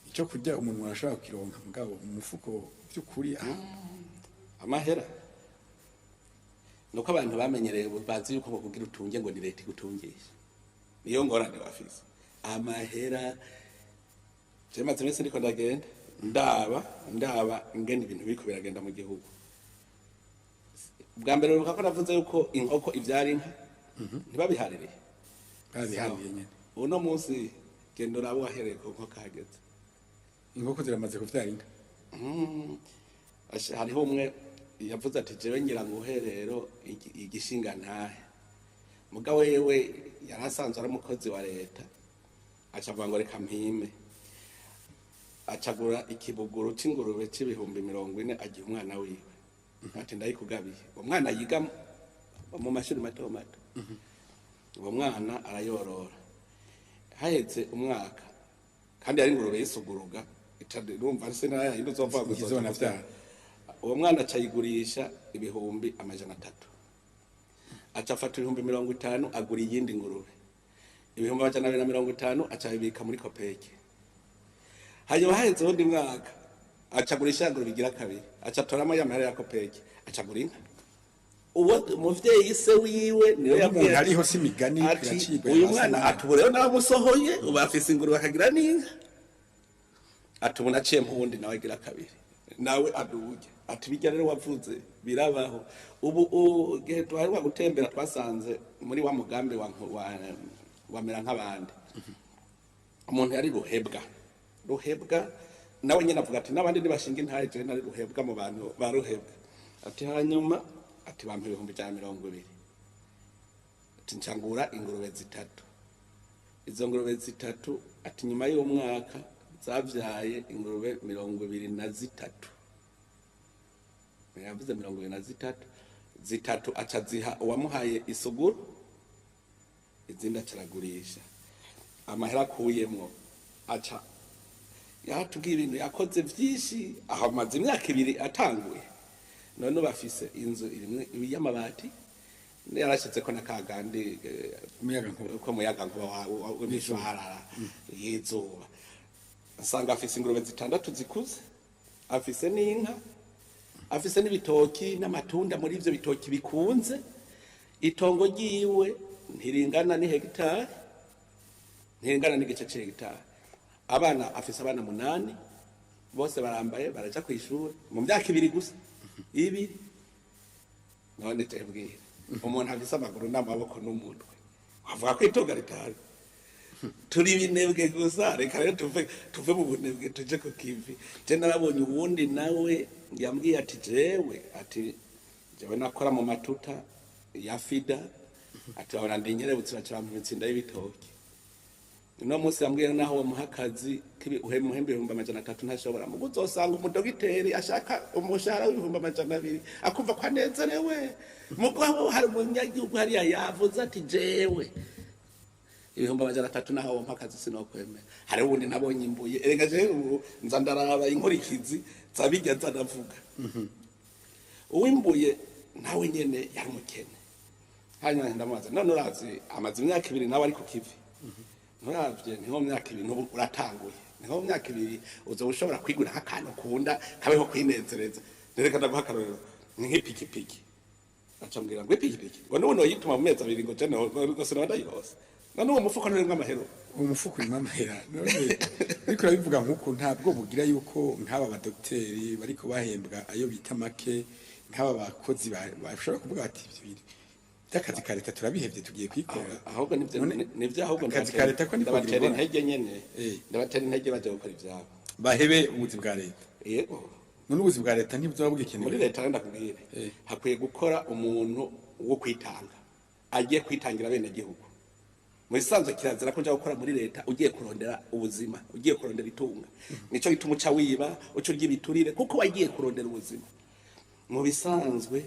Icyo kurya umuntu arashobora kukironka, mugabo umufuko by'ukuri Amahera nuko abantu bamenyereye, bazi yuko bakubwira utunge ngo ni leta igutungisha, niyo ngorane bafise. Amahera, je maze iminsi ndiko ndagenda ndaba ingene ibintu biriko biragenda mu gihugu. Bwa mbere uribuka ko navuze yuko inkoko ivyara inka, ntibabihaririye? Babiharuye nyene. Uno munsi genda urabe wahereye ku nkoko hageze. Inkoko ziramaze kuvyara inka. Hariho umwe yavuze ati jewe ngira nguhe rero igishinga ntahe. Mugabo wewe yari asanzwe ari umukozi wa leta, aca avuga ngo reka mpime, acagura ikibuguru c'ingurube c'ibihumbi 40, agiha umwana wiwe ati ndayikugabiye. Uwo mwana yiga mu mashuri mato mato. Uwo mwana arayorora, haheze umwaka kandi yari ingurube y'isuguruga, urumva se nayindi uzova ngo Izona vyara. Uwo mwana acayigurisha 300,000, aca afata 50,000 agura iyindi ngurube, 250,000 aca abibika muri COOPEC. Hanyuma haheze uwundi mwaka acagurisha ya ngurube igira kabiri, aca atoramo ya mahera ya COOPEC, acagura inka. Uwo muvyeyi se wiwe niwe Umuntu yabwiye ariho si imigani ati iracibwa uyu hasi mwana n'ahandi. ati ubu rero naramusohoye, ubu afise ingurube akagira n'inka. Ati ubu naciye mpuwundi nawe agira kabiri, nawe aduge. Ati bijya rero wavuze birabaho. Ubu igihe duheruka gutembera twasanze muri wa mugambi wa wamera nk'abandi, umuntu yari ruhebwa, ruhebwa nawe nyine avuga ati n'abandi ntibashinga intahe, jewe nari ruhebwa mu bantu ba ruhebwa. Ati hanyuma ati bampa 120,000, ati ncangura ingurube zitatu. Izo ngurube zitatu, ati nyuma y'umwaka zavyaye ingurube 23. Yavuze 23, zitatu aca ziha uwamuhaye isuguru, izindi acaragurisha. Amahera akuyemwo aca yatubwiye ibintu yakoze vyinshi. Aho amaze imyaka 2 atanguye, none bafise inzu irimwo y'amabati, yarashizeko na kagandi Umuyagankuba. Ko muyagankuba w'imishwarara y'izuba. Nsanga afise ingurube zitandatu zikuze, afise n'inka, afise n'ibitoki n'amatunda. Muri ivyo bitoki bikunze, itongo ryiwe ntiringana n'ihegitari, ntiringana n'igice c'hegitari. Abana, afise abana munani, bose barambaye, baraja kw'ishuri, mu myaka 2 gusa, ibiri. None tebwira umuntu afise amaguru n'amaboko n'umutwe avuga ko itunga ritari, turi ibinebwe gusa. Reka rero tuve mu bunebwe tuje ku kivi. Je narabonye uwundi nawe yambwiye ati jewe, ati jewe nakora mu matuta ya FIDA, ati babona ndi nkerebutse, baca bampa imitsinda y'ibitoki. Uno munsi yambwiye naho bamuha akazi muhembe 300,000 ntashobora. Mugo uzosanga umudogiteri ashaka umushahara w'200,000 akumva ko anezerewe. Mugabo hari umunyagihugu hariya yavuze ati jewe 300,000 naho wampa akazi sinokwemera. Hari uwundi nabonye imbuye. Erega jewe ubu nza ndaraba inkurikizi zabijya nza ndavuga. Uwimbuye nawe nyene yari umukene. Hanyuma ndamubaza, none urazi amaze imyaka 2 nawe ari ku kivi, nturavye ni nko mu myaka 2 n'ubu uratanguye, ni nko mu myaka 2 uzoba ushobora kwigura nk'akantu ukunda kabeho kwinezereza? Reka ndaguha akarorero, ni nk'ipikipiki. Aca ambwira ngo ipikipiki, ngo n'ubu noyituma mu mezi 2, ngo je ngo sinaba ndayirose. None uwo mufuko nturimwo amahero? Uwo mufuko urimo amahera. None ariko urabivuga nk'uko ntabwo bugira yuko nk'aba badogiteri bariko bahembwa ayo bita make, nk'aba bakozi bashobora kuvuga bati ibyo bintu by'akazi ka leta turabihevye, tugiye kwikora? Ahubwo nivyo. None Nivyo, ahubwo akazi ka leta ko niko ndabatera kugira ingorane. intege nyene. Ndabatera intege baje gukora ivyabo. Bahebe ubuzi bwa leta? Yego. None ubuzi bwa leta ntibuzoba Muri bugikenewe? leta rero ndakubwire, hakwiye gukora umuntu wo kwitanga. agiye kwitangira bene gihugu. Mu bisanzwe kirazira ko nja gukora muri leta ugiye kurondera ubuzima, ugiye kurondera itunga. Nico gituma uca wiba, uca urya ibiturire, kuko wagiye kurondera ubuzima. Mu bisanzwe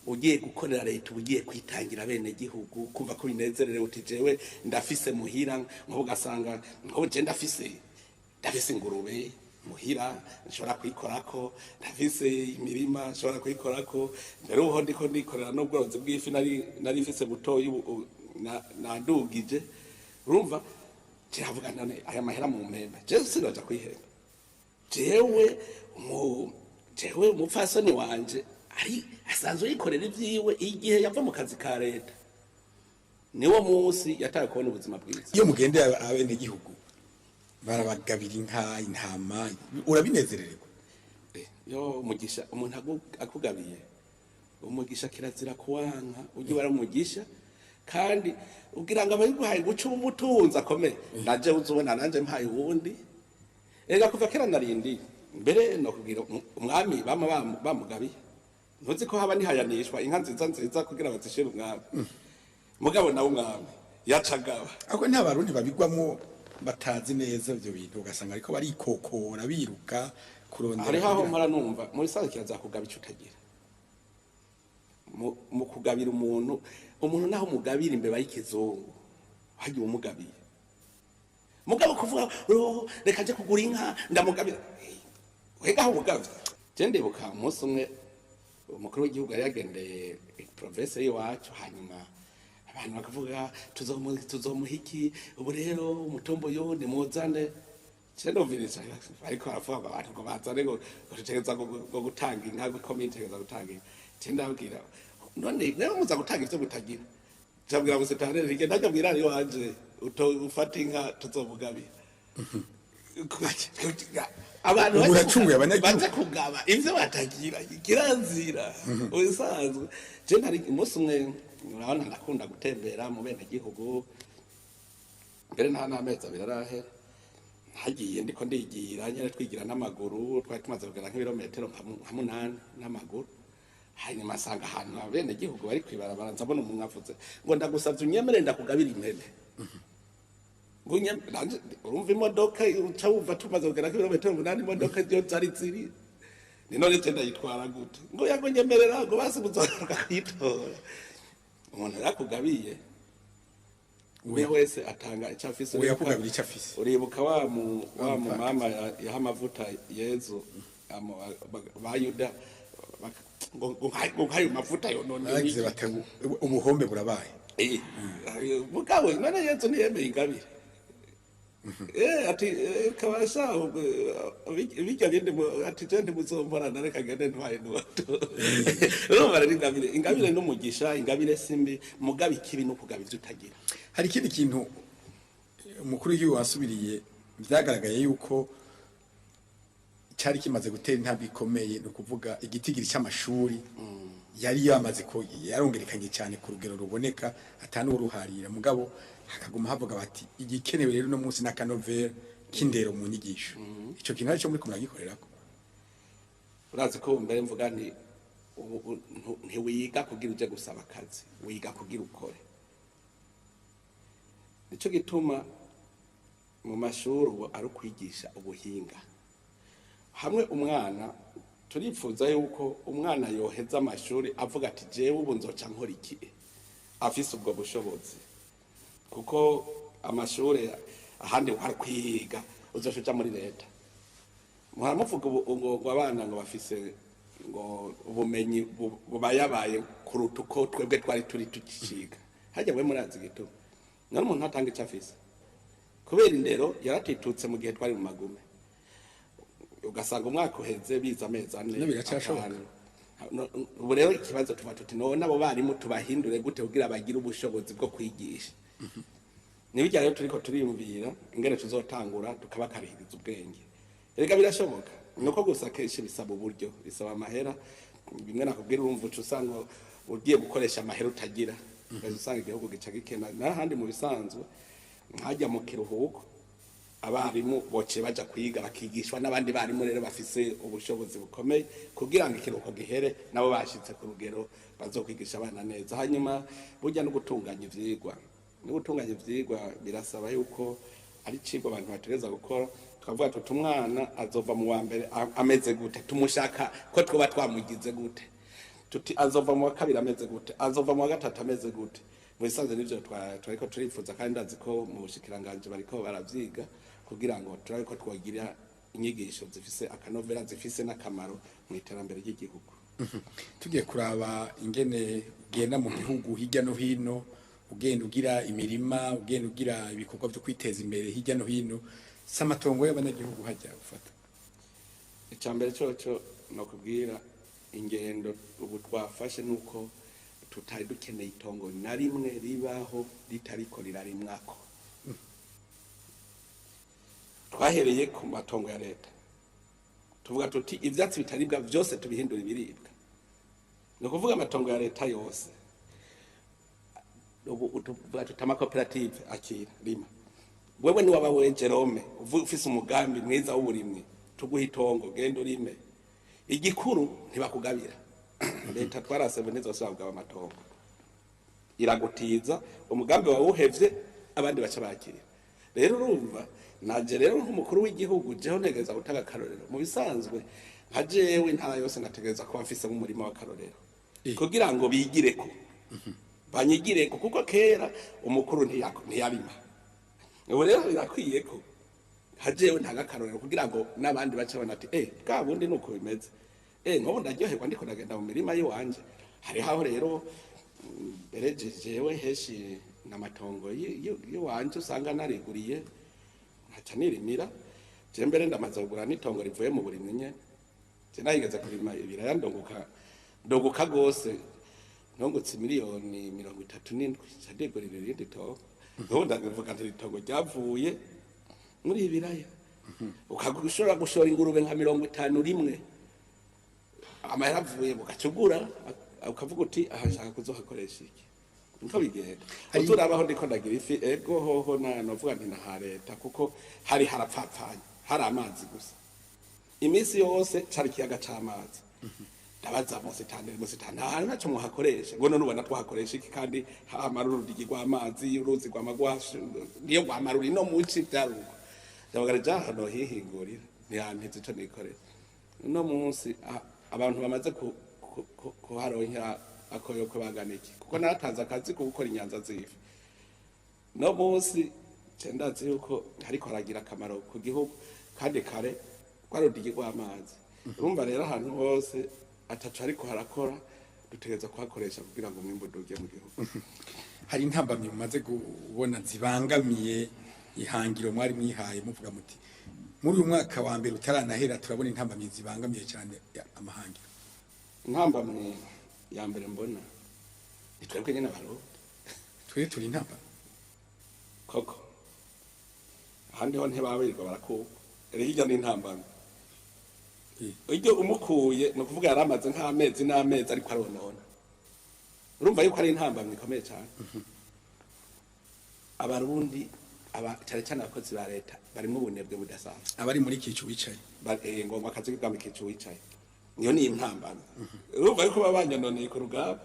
ugiye gukorera leta uba ugiye kwitangira bene gihugu, kumva ko binezerewe uti jewe ndafise muhira, nko ugasanga nko je ndafise ingurube muhira nshobora kuyikorako, ndafise imirima nshobora kuyikorako, mbere uho ndiko ndikorera n'ubworozi bw'ifi nari mfise butoyi nandugije. Urumva kiravuga none aya mahera mu mpemba jewe sinoja kuyihemba, jewe umupfasoni wanje ari asanzwe yikorera ivyiwe. Igihe yava mu kazi ka leta niwo munsi yataye kubona ubuzima bwiza. Iyo mugendeye abenegihugu barabagabira inka, intama, urabinezererwa? Yo umugisha umuntu akugabiye umugisha kirazira kuwanka, ujye waramugisha kandi ugira ngo abayiguhaye guca umutunzi akomeye. Naje uzubona nanje mpaye uwundi. Ega kuva kera narindi mbere no kubwira umwami bama bamugabiye, ntuzi ko haba nihayanishwa inka nziza nziza kugira bazishire umwami, mugabo nawe umwami yacagaba. Ako nta barundi babigwamwo batazi neza ibyo bintu, ugasanga ariko barikokora biruka kurondera. Hariho aho mpora numva muri saza kirazira kugaba ico utagira. Mu kugabira umuntu naho mugabira imbeba y'ikizungu hagiye umugabiye, mugabo kuvuga reka nje kugura inka ndamugabira, wega aho mugavye. Je ndibuka umunsi umwe umukuru w'igihugu yari yagendeye province y'iwacu, hanyuma abantu bakavuga tuzomuha iki ubu rero umutombo yo nimuzane. Je ndumviriza ariko baravuga ngo abantu ngo bazane ngo tutegereza ngo gutanga inka, ngo komine itegereza gutanga inka. Je ndabwira none rero muza gutanga ivyo mutagira, ndabwira musitanteri nge ndakabwira ari wanje ufata inka tuzomugabira. Abantu uracunguye abanyagihugu baza kugaba ivyo batagira kirazira ubisanzwe. Je ntari umunsi umwe urabona ndakunda gutembera mu bene gihugu, mbere nta n'amezi abiri arahera hagiye ndiko ndigira nyene twigira n'amaguru, twari tumaze kugera nk'ibirometero nka 8 n'amaguru. Hanyuma asanga ahantu abene gihugu bari kwibarabara, nzabona umuntu avuze ngo ndagusavye unyemere ndakugabira impene. Urumva imodoka uca wumva tumaze kugera nk'ibirometero 8 imodoka yo zari ziri ni none je ndayitwara gute? Ngo yago nyemerera ngo basi muzogaruka kuyitora. Umuntu yakugabiye we wese atanga icyo afise, yakugabira icyo afise. Uribuka wa mu mama yaha amavuta Yezu ba Yuda ngo nkayo mavuta yo none bagize bati ubuhombe burabaye. Mugabo none Yezu ntiyemeye ingabire. Ati kabasha bijya bindi ati je ntimuzomporana reka ngende ntwaye n'uwato. Urumva rero ingabire n'umugisha, ingabire simbi, mugabo ikibi no kugaba ivyo utagira. Hari ikindi kintu umukuru w'igihugu wasubiriye vyagaragaye yuko cyari kimaze gutera intambwe ikomeye, ni ukuvuga igitigiri cy'amashuri yari yamaze ko yarongerekanye cyane ku rugero ruboneka atanuruharira, mugabo hakaguma havuga bati igikenewe rero no munsi n'akanovera k'indero mu nyigisho. Ico kintu arico muri kumuragikorerako. Urazi ko mbere mvuga nti ntiwiga kugira uje gusaba akazi, wiga kugira ukore. Nico gituma mu mashuri ubu ari ukwigisha ubuhinga. Hamwe umwana turifuza yuko umwana yoheza amashuri avuga ati jewe ubu nzoca nkora iki, afise ubwo bushobozi. Kuko amashuri ahandi hari kwiga uzoca uja muri leta. Muhora muvuga ngo abana ngo bafise ngo ubumenyi bubayabaye kuruta uko twebwe twari turi tukiciga. Harya we murazi igituma none umuntu atanga ico afise, kubera indero yaratitutse mu gihe twari mu magume, ugasanga umwaka uheze biza amezi ane. Ubu rero ikibazo tuba tuti none abo barimu tubahindure gute kugira bagire ubushobozi bwo kwigisha? Nibijya rero turiko turiyumvira ingene tuzotangura tukabakarihiriza ubwenge. Erega birashoboka, nuko gusa kenshi bisaba uburyo, bisaba amahera. Bimwe nakubwira urumva uca usanga ugiye gukoresha amahera utagira, usanga igihugu gica gikena. N'ahandi mu bisanzwe nkajya mu kiruhuko Abarimu boce baja kwiga bakigishwa n'abandi barimu rero bafise ubushobozi bukomeye kugira ngo ikiruhuko gihere nabo bashitse ku rugero bazokwigisha abana neza. Hanyuma burya no gutunganya ivyigwa, no gutunganya ivyigwa birasaba yuko ari cigwa abantu bategereza gukora. Tukavuga tuti umwana azova mu wa mbere ameze gute, tumushaka ko twoba twamugize gute, tuti azova mu wa kabiri ameze gute, azova mu wa gatatu ameze gute. Mu bisanzwe nivyo twariko turifuza, kandi ndazi ko mu bushikiranganji bariko baravyiga kugira ngo turabe ko twogira inyigisho zifise akanovera, zifise n'akamaro mu iterambere ry'igihugu. Tugiye kuraba ingene ugenda mu gihugu hirya no hino, ugenda ugira imirima, ugenda ugira ibikorwa byo kwiteza imbere hirya no hino, si amatongo y'abanyagihugu hajya gufata? Icambere coco nokubwira ingendo ubu twafashe nuko tutari dukeneye itongo na rimwe ribaho ritariko rirarimwako. Twahereye ku matongo ya leta, tuvuga tuti ivyatsi bitaribwa vyose tubihindura ibiribwa. Ni ukuvuga amatongo ya leta yose ubu tuvuga tuti amakoperative akira rima, wewe ni waba we Jerome ufise umugambi mwiza w'uburimyi, tuguha itongo genda urime. Igikuru ntibakugabira. Leta twarasebe ntizosubira kugaba amatongo, iragutiza umugambi wawe uhevye abandi baca bakira. Rero urumva naje rero nk'umukuru w'igihugu jeho ntegereza gutanga akarorero. Mu bisanzwe nka jewe intara yose nategereza kuba mfise nk'umurima w'akarorero kugira ngo bigireko, banyigireko, kuko kera umukuru ntiyarima. Ubu rero birakwiye ko nka jewe ntanga akarorero kugira ngo n'abandi bace babona ati bwa bundi nuko bimeze. Nk'ubu ndaryoherwa ndiko ndagenda mu mirima y'iwanje. Hariho aho rero mbere jewe heshi n'amatongo y'iwanje usanga nariguriye nkaca nirimira. Je mbere ndamaze kugura n'itongo rivuye mu burimyi nyene. Je nahigeze kurima ibiraya ndunguka gose, ndungutse 37 miliyoni, nca ndigurira irindi tongo. Ubu ndavuga nti itongo ryavuye muri ibiraya. Ushobora gushora ingurube nka 50 rimwe, amahera avuye mugacugura ukavuga uti aha nshaka kuzohakoresha iki, niko bigenda. Uzurabaho ndiko ndagira ifi, ego hoho na novuga nti naha leta, kuko hari harapfapfanye, hari amazi gusa iminsi yose, cari ikiyaga c'amazi. Ndabaza musitani, musitani nta hantu ntaco muhakoresha, ngo none ubona twahakoresha iki kandi hamara urudigi rw'amazi, uruzi rw'amagwashu niyo rwamara uri no muci vyaruko. Ndavuga ja hano hihingurira ntihampize ico nikorera. Uno munsi abantu bamaze kuharonkera akoyoko bangana iki, kuko naratanze akazi ko gukora inyanza z'ifi. No munsi nce ndazi yuko hariko haragira akamaro ku gihugu, kandi kare rwarudigi rw'amazi. Urumva rero ahantu hose ataco ariko harakora dutegereza kuhakoresha kugira ngo umwimbu uduge mu gihugu. Hari intambamyi mumaze kubona zibangamiye ihangiro mwari mwihaye, muvuga muti muri uyu mwaka wa mbere utaranahera turabona intambamyi zibangamiye cyane amahangiro? Intambamyi ya mbere mbona ni twebwe nyene Abarundi. Twe turi intambamyi? Koko ahandi ho ntibabirirwa barakuka. Rero hirya ni intambamyi iryo umukuye, ni ukuvuga yari amaze nk'amezi n'amezi ariko aronona. Urumva yuko ari intambamyi ikomeye cyane. Abarundi cyane cyane abakozi ba leta barimo ubunebwe budasanzwe. Abari muri kicu wicaye. Ngomba akazi k'ubwami kicu wicaye, niyo ni intambamyi. Urumva yuko baba banyononeye ku rugamba.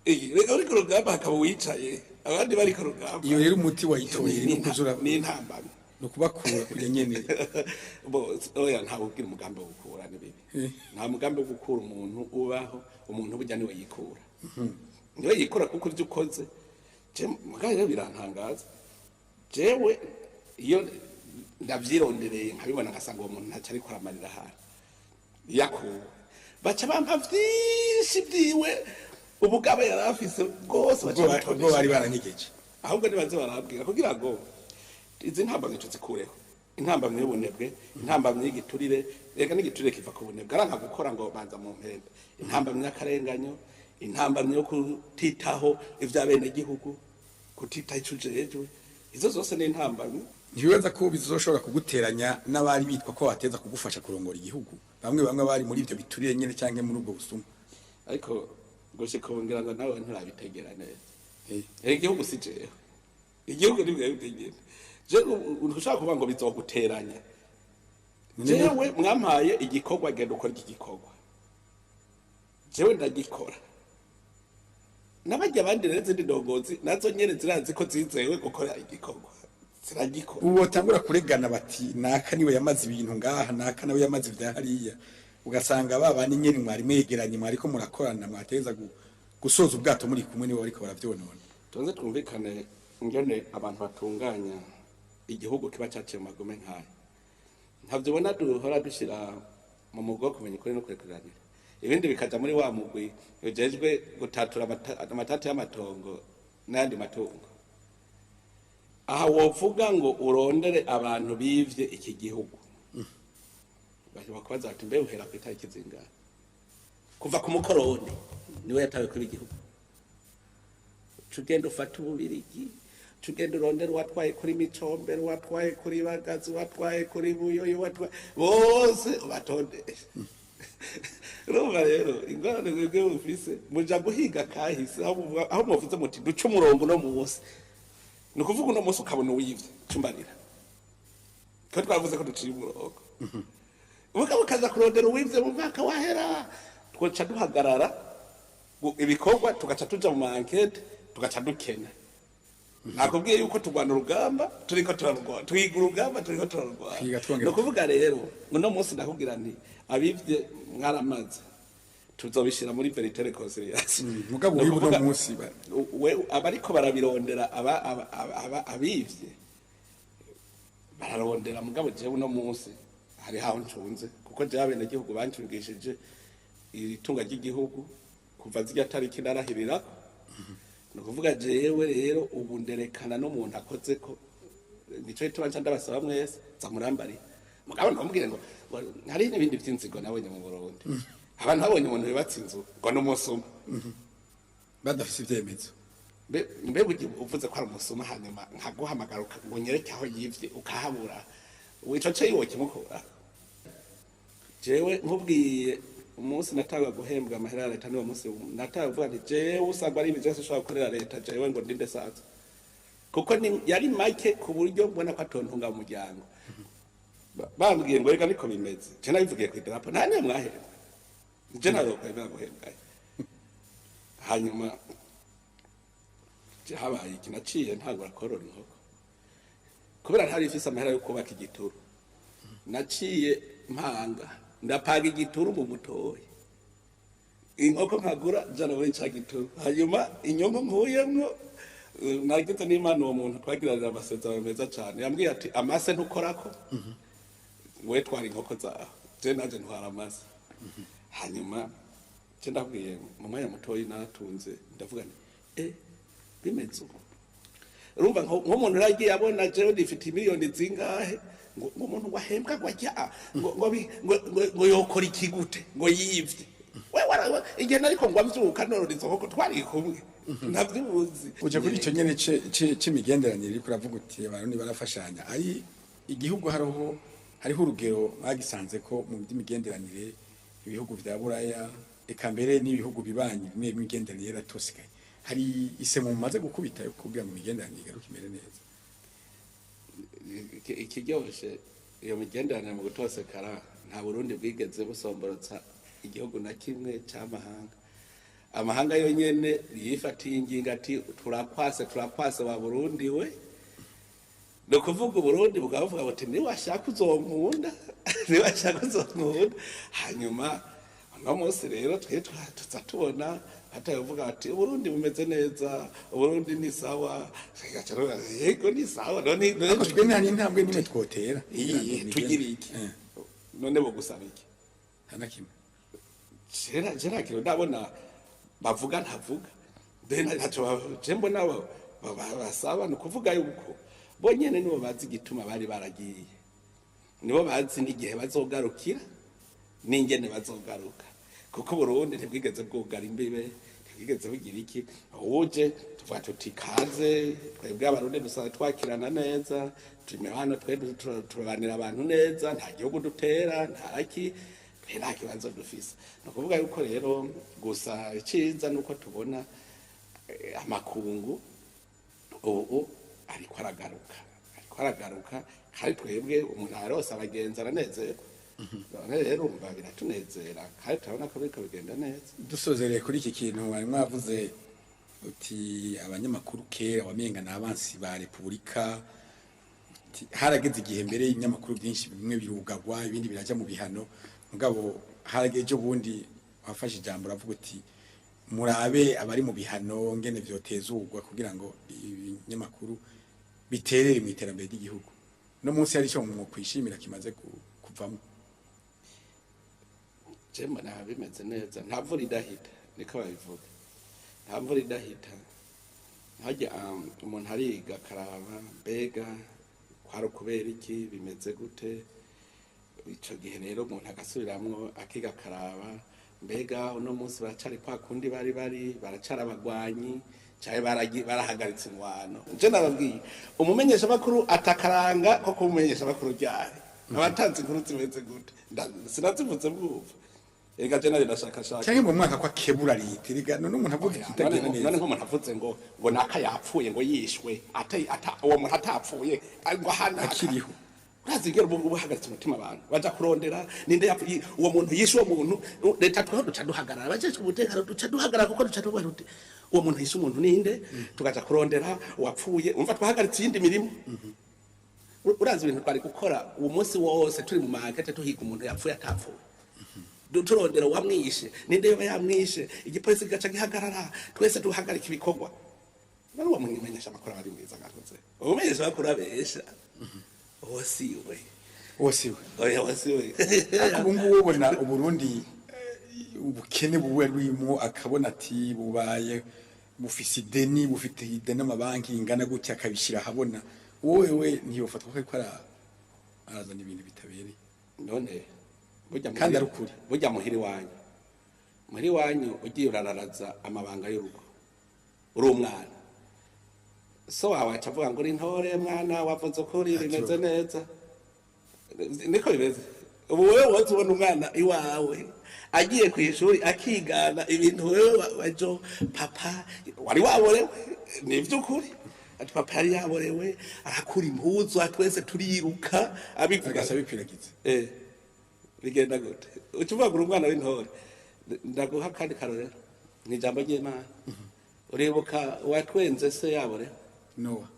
Reka uri ku rugamba hakaba uwicaye, abandi bari ku rugamba. Iyo rero umuti wayitoye Ni ni ukuzura ni intambamyi. Ni ukubakura kujya nyene. Bo oya, ntawe ugira umugambi wo gukura, ni bibi. Nta mugambi wo gukura umuntu ubaho. Umuntu burya niwe yikura, niwe yikura, kuko ibyo ukoze je mugabo rero birantangaza. Jewe iyo ndavyirondereye nkabibona, ngasanga uwo muntu ntacyo ariko aramarira ahantu yakuwe, baca bampa vyinshi vyiwe, ubugabo yari afise bwose baca ubwo bari baranyegeje. Ahubwo nibaze barabwira kugira ngo izi ntambamyi tuzikureho: intambamyi y'ubunebwe, intambamyi y'igiturire. Rega n'igiturire kiva ku bunebwe, aranka gukora ngo banza mu mpembe. Intambamyi y'akarenganyo, intambamyi yo kutitaho ivy'abenegihugu, kutitaho ico ujejwe, izo zose ni intambamyi. Ntibibaza ko bizoshobora kuguteranya n'abari bitwa ko bateza kugufasha kurongora igihugu, bamwe bamwe bari muri ibyo biturire nyene canke muri ubwo busuma? Ariko gushika ubu ngira ngo nawe nturabitegera neza. Igihugu si jewe, igihugu ni mwebwe nyene. Je ushaka kuvuga ngo bizoguteranya. Jewe mwampaye igikorwa, genda ukora iki gikorwa, jewe ndagikora. N'abajya abandi rero izindi ndongozi nazo nyene zirazi ko zizewe gukora igikorwa, ziragikora. Ubu batangura kuregana bati naka niwe yamaze ibintu ngaha, naka nawe yamaze ibya hariya, ugasanga ba bandi nyene mwari mwegeranye, mwariko murakorana, mwateza gusoza ubwato muri kumwe, nibo bariko baravyonona. Tubanze twumvikane ingene abantu batunganya igihugu kiba caciye mu magume nk'aya. Ntabyo ubona duhora dushira mu mugwi wo kumenya ukuri no kurekuranira, ibindi bikaja muri wa mugwi ujejwe gutatura amatati y'amatongo n'ayandi matungo. Aha wovuga ngo urondere abantu bivye iki gihugu, bakubaza bati mbe uhera ku itariki zingahe? Kuva ku mukoroni niwe yatawe kuri igihugu, tugenda ufata ububirigi, tugenda urondera uwatwaye kuri Micombero, uwatwaye kuri Bagazi, uwatwaye kuri Buyoyo, uwatwaye bose ubatondeshe. Urumva rero ingorane mwebwe mufise, muja guhiga kahise aho muvuze muti duce umurongo uno munsi, ni ukuvuga uno munsi ukabona uwivye cumbarira ko twavuze ko duciye umurongo, mugabo ukaza kurondera uwivye mu mwaka wahera, twoca duhagarara ibikorwa, tugaca tuja mu ma enquêtes, tugaca dukena. Nakubwiye yuko turwana urugamba turiko turarwana, twiga urugamba turiko turarwana. Twiga twongera. Ni ukuvuga rero uno munsi ndakubwira nti abivye mwaramaze, tuzobishira muri vérité réconciliation. Mugabo Ni uyu uno ukuvuga, munsi we abariko barabirondera abivye bararondera, mugabo jewe uno munsi hari aho ncunze, kuko jewe abenegihugu bancungishije itunga ry'igihugu kuva zirya tariki narahirirako. Ni ukuvuga jewe rero ubu nderekana n'umuntu akoze ko, nico gituma nca ndabasaba mwese zamurambarira. Mugabo ntamubwire ngo hari n'ibindi vy'inzigo nabonye mu Burundi, abantu babonye umuntu yubatse inzu ngo ni umusuma. Badafise ivyemezo. Mbe burya uvuze ko ari umusuma, hanyuma nkaguhamagara ngo unyereke aho yivye ukahabura, ico co yiwo kimukura? Jewe nkubwiye umunsi natanga guhembwa amahera ya leta, niwo munsi natanga kuvuga nti jewe usanga ari ibintu byose ushobora gukorera leta, jewe ngo ndinde sanzwe, kuko yari make ku buryo mbona ko atontunga mu muryango. Bambwiye ngo reka niko bimeze, je nabivugiye ku idarapo, nta niyo mwahembwa, je ntazokwemera guhembwa. Hanyuma je habaye iki? Naciye ntangura korora inkoko kubera ntari mfise amahera yo kubaka igituru. Naciye mpanga ndapaga igituru mu mutoyi, inkoko nkagura jana muri ca gituru, hanyuma inyungu nkuyemwo, nagize n'Imana uwo muntu twagiranira amasezerano meza cane, yambwiye ati amase ntukorako, we twara inkoko zawe, je naje ntwara amase. Hanyuma je ndabwiye mu mwanya mutoyi natunze, ndavuga nti bimeze uko. Urumva nk'umuntu yaragiye abona jewe ndifite miliyoni zingahe, ngo umuntu wahembwa ngo ajya ngo yokora iki gute ngo yivye? We igihe nariko ngo amvyuka norora izo nkoko twari kumwe, ntavyuzi. Uje kuri ico nyene c'imigenderanire, uriko uravuga uti abarundi barafashanya, ari igihugu hariho urugero mwagisanze ko mu by'imigenderanire ibihugu vya Buraya, eka mbere n'ibihugu bibanyi bimwe imigenderanire yaratosekaye. Hari isemo mumaze gukubita yo kugira ngo imigenderanire igaruke imere neza? Ikiryoshe iyo migenderanire mu gutosekara, nta Burundi bwigeze busomborotsa igihugu na kimwe c'amahanga. Amahanga yonyene yifatiye ingingo ati turakwase, turakwase wa Burundi we. Ni ukuvuga Uburundi bukaba buvuga buti niwashaka uzonkunda, niwashaka uzonkunda. Hanyuma uno munsi rero twe tuza tubona batavuga bati Uburundi bumeze neza, Uburundi ni sawa. Tugaca tuvuga, yego ni sawa none. Ariko twe nta n'intambwe n'imwe twotera. Iyi tugira iki? None bogusaba iki? Nta na kimwe. Jera kintu ndabona bavuga ntavuga mbere ntacyo je mbona basaba. Ni ukuvuga yuko bonyene nibo bazi igituma bari baragiye, nibo bazi n'igihe bazogarukira n'ingene bazogaruka, kuko Burundi ntibwigeze bwugara imbibe, ntibwigeze bugira iki. Uje tuvuga tuti kaze, twebwe Abarundi dusanzwe twakirana neza, turi hano twe turabanira abantu neza, nta gihugu dutera, nta ki, twe nta kibazo dufise. Ni ukuvuga yuko rero gusa iciza nuko tubona amakungu ubu ariko aragaruka, ariko Ariko aragaruka, kandi twebwe umuntu arose abagenzi aranezerwa. None rero urumva biratunezera, kandi turabona ko biriko bigenda neza. Dusozereye kuri iki kintu mwari mwavuze uti abanyamakuru kera wamenga ni abansi ba repubulika, uti harageze igihe mbere y'ibinyamakuru byinshi bimwe birugagwa, ibindi biraja mu bihano, mugabo harageze ejo bundi wafashe ijambo uravuga uti murabe abari mu bihano ngene vyotezurwa kugira ngo ibinyamakuru biterere mu iterambere ry'igihugu. No munsi hari ico mwokwishimira kimaze kuvamwo? Je mbona bimeze neza, nta mvura idahita, niko babivuga, nta mvura idahita. Harya umuntu ariga akaraba mbega kwari ukubera iki, bimeze gute. Ico gihe rero umuntu agasubiramwo akiga akaraba mbega uno munsi baracari kwa kundi bari baracari abagwanyi canke barahagaritse ingwano. Je nababwiye umumenyeshamakuru atakaranga ko kuba umumenyeshamakuru ryari abatanze inkuru zimeze gute. Sinazivuze bwumva, erega je nari ndashakashaka. Canke mu mwaka kwa kebura leta, erega none umuntu avuga ikitagenda none neza. Nk'umuntu avuze ngo naka yapfuye, ngo yishwe, uwo muntu atapfuye, ngo ahanaka Akiriho. Urazi ingene ubu uhagaritse umutima, abantu baja kurondera ninde yapfuye, uwo muntu yishe uwo muntu. Leta tweho duca duhagarara, abajejwe umutekano duca duhagarara, kuko duca tuvuga tuti uwo muntu yishe umuntu ninde, tukaja kurondera uwapfuye. Umva twahagaritse iyindi mirimo. Urazi ibintu twari gukora uwo munsi wose turi mu ma enquêtes tuhiga umuntu yapfuye atapfuye, turondera uwamwishe, ninde yoba yamwishe, igipolisi kigaca gihagarara, twese duhagarika ibikorwa. None uwo mumenyesha amakuru aba ari mwiza gakoze? Umumenyesha amakuru abesha uwo siwe. Uwo siwe. Oya, uwo siwe. Ariko ubu ngubu ubona Uburundi ubukene buwe burimo, akabona ati bubaye bufise ideni, bufite ideni amabanki ingana gutya, akabishyira ahabona, wowe we ntiyofatwa ko ariko arazana ibintu bitabereye? None burya Kandi ari ukuri. Burya muhiri wanyu, muhiri wanyu ugiye urararaza amabanga y'urugo uri umwana, so wawe aca avuga ngo uri intore mwana, wavuze ukuri, bimeze neza, niko bimeze. Ubu wewe woza ubona umwana iwawe agiye ku ishuri akigana ibintu wewe wajo papa wari waborewe, ni ivy'ukuri, ati papa yari yaborewe arakura impuzu twese turiruka, abivuga. Agaca bikwiragiza. Bigenda gute? Uca uvuga ngo uri umwana w'intore. Ndaguha kandi karorero ni ijambo ry'Imana. Uribuka watwenze se yaborewe? Nowa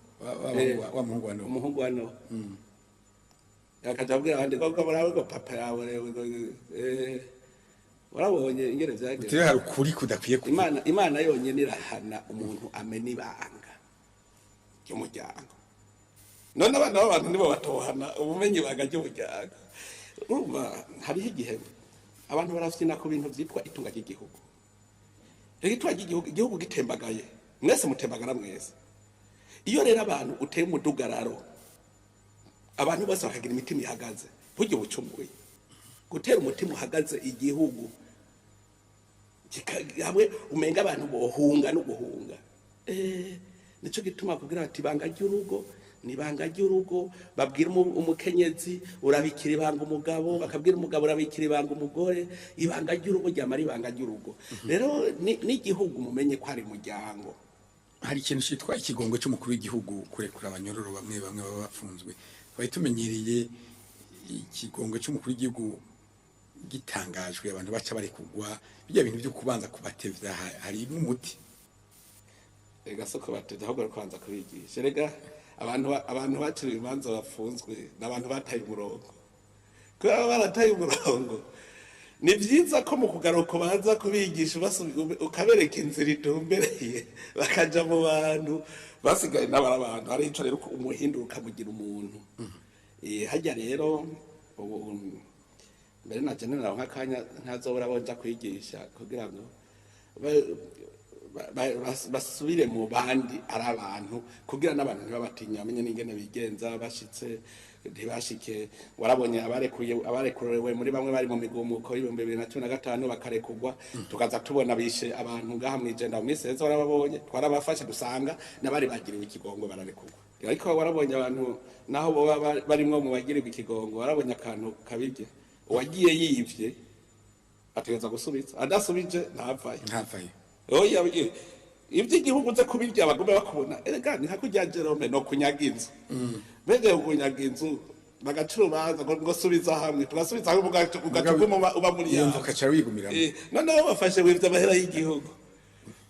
wa muhungu wa Nowa. Umuhungu wa Nowa akaja abwira abandi ngo murabe ngo papa yaborewe, ngo warabonye ingene vyagenze. Uti rero hari ukuri kudakwiye kuvuga. Imana yonyine irahana umuntu amena ibanga ry'umuryango. None abana b'abantu nibo batohana ubumenyi ibanga ry'umuryango? Urumva hariho igihe abantu barafyina ku bintu vyitwa itunga ry'igihugu. Rero itunga ry'igihugu, igihugu gitembagaye mwese mutembagara mwese. Iyo rero abantu uteye umudugararo, abantu bose bakagira imitima ihagaze, burya ubucumuye gutera umutima uhagaze igihugu hamwe umenga abantu bohunga no guhunga. Nico gituma kugira bati ibanga ry'urugo ni ibanga ry'urugo. Babwira umukenyezi urabikira ibanga umugabo, bakabwira umugabo urabikira ibanga umugore. Ibanga ry'urugo ryamara ibanga ry'urugo. Rero n'igihugu mumenye ko ari umuryango. Hari ikintu cyitwa ikigongo cy'umukuru w'igihugu, kurekura abanyororo bamwe bamwe baba bafunzwe. Twari tumenyereye ikigongo cy'umukuru w'igihugu gitangajwe abantu baca barekugwa. Bijya bintu byo kubanza kubatevya hari umuti? Ega soko batevya, ahubwo kubanza kubigisha. Erega abantu baciriwe imanza bafunzwe ni abantu bataye umurongo. Kubera baba barataye umurongo, ni vyiza ko mu kugaruka baza kubigisha, ukabereka inzira itumbereye, bakaja mu bantu basigaye n'abari abantu. Hari ico rero umuhindura ukamugira umuntu. Harya rero ubu mbere na general nk'akanya ntazobura abo nja kwigisha kugira ngo basubire mu bandi ari abantu, kugira n'abantu ntibabatinya, bamenye n'ingene bigenza bashitse ntibashike. Warabonye abarekuye, abarekurewe muri bamwe bari mu migumuko y'2015 bakarekugwa, tukaza tubona bishe abantu ngaha mw'Ijenda mu minsi heza, warababonye, twarabafashe dusanga n'abari bagiriwe ikigongo bararekugwa. Ariko warabonye abantu naho boba barimwo mu bagirirwa ikigongo, warabonye akantu kabirye: uwagiye yivye ategereza gusubiza, adasubije ntavayo. Ntavayo. Oya, Ivy'igihugu uze kubirya bagume bakubona. Erega ni nka kurya Jerome no kunyaga inzu, mbega kunyaga inzu bagaca urubanza ngo subiza hamwe, tugasubiza hamwe, ugaca uguma uba muri Iyo nzu yawe. ukaca wigumiramo. Noneho bafashe wivye amahera y'igihugu,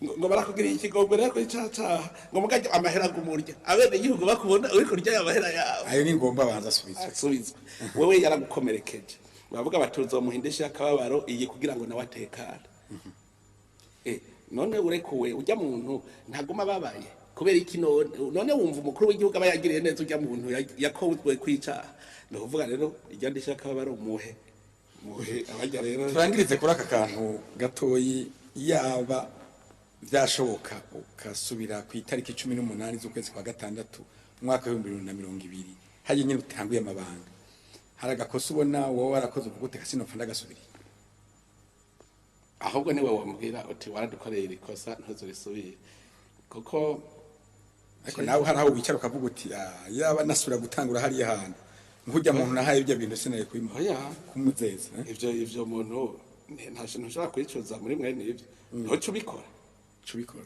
ngo barakugiriye ikigongwe rero icacaha, ngo mugajya amahera agumurya, abene igihugu bakubona uri kurya ayo mahera yawe. Ayo ni ngombwa abanza asubizwe. Asubizwe. Wewe yaragukomerekeje, bavuga bati uzomuha indishyi y'akababaro iyi kugira ngo nawe atekane. None urekuwe, ujya muntu ntaguma ababaye kubera iki? None wumva umukuru w'igihugu aba yagiriye neza ujya muntu yakozwe kwicaha? Ni ukuvuga rero ijya ndishyi y'akababaro muhe muhe abajya rero. Turangirize kuri aka kantu gatoyi. Yaba byashoboka ugasubira ku itariki 18 z'ukwezi kwa gatandatu umwaka w'2020, hajya nyine utanguye amabanga, hari agakosa ubona wowe warakoze uvuga uti kasinopfa ndagasubiriye? Ahubwo niwe wambwira uti waradukoreye iri kosa, ntuzurisubire, kuko Ariko nawe hari aho wicara ukavuga uti: "Ah, yaba nasubira gutangura hariya hantu nk'ujya muntu nahaye ibyo bintu sinari kubimuha Oya. kumuzeza, eh?" Ivyo muntu nta kintu ushobora kwicuza muri mwene ivyo, ntuce ubikora. Uca ubikora.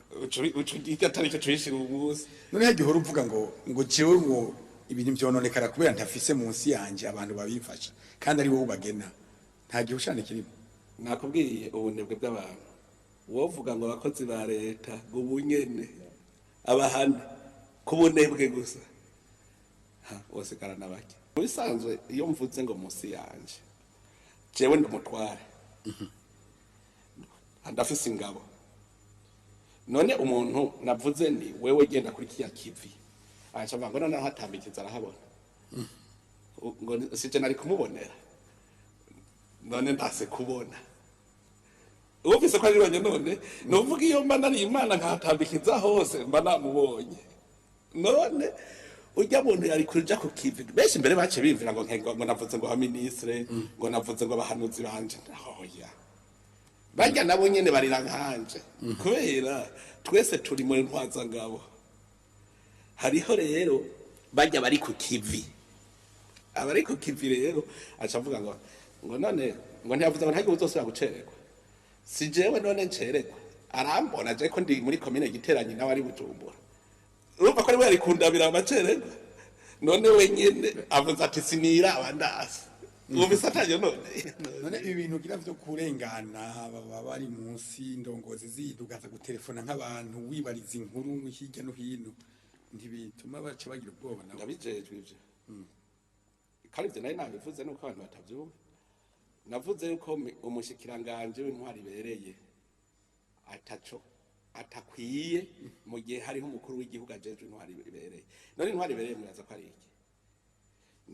Uca atari cyo cubishira umunsi. None hagiye uhora uvuga ngo jewe ngo ibintu vyononekara kubera ntafise munsi yanje abantu babimfasha, kandi ari wowe ubagena, nta gihushane kirimo. Nakubwiye ubunebwe bw'abantu. Wovuga ngo abakozi ba leta ngo ubunyene abahane ku bunebwe gusa, ha wosigarana bake. Mu bisanzwe iyo mvuze ngo munsi yanje, jewe ndi umutware, ndafise ingabo. None umuntu navuze ni wewe genda kuri kiya kivi, aca avuga ngo noneho hatambikiza arahabona, ngo sije nari kumubonera, none ndase kubona wumvise ko ari wenyine. None nuvuga iyo mba nari Imana nkahatambikiza hose mba namubonye. None ujya muntu yari kuja ku kivi, benshi mbere bace bimvira ngo nkengo ngo navuze ngo abaminisitire, ngo navuze ngo abahanuzi banje. Oya, barya nabo nyene barira nkanje, kubera twese turi muri ntwazangabo. Hariho rero barya bari ku kivi, abari ku kivi rero aca avuga ngo none ngo ntiyavuze ngo ntagire uzosubira gucererwa, si jewe none ncererwa, arambona je ko ndi muri komine Giteranyi nawe ari Bujumbura, urumva ko ari we yari kundabira amacererwa. None wenyene avuze ati siniraba ndasi wumvise atanye none. None ibi bintu ugira vyo kurengana baba bari munsi indongozi zidugaza gutelefona nk'abantu wibariza inkuru hirya no hino, ntibituma baca bagira ubwoba nabo? Ndabijejwe ivyo, kandi ivyo nari nabivuze nuko abantu batavyumva. Navuze yuko umushikiranganje w'intwari ibereye ataco atakwiye mu gihe hariho umukuru w'igihugu ajejwe intwari ibereye. None intwari ibereye muraza ko ari iki?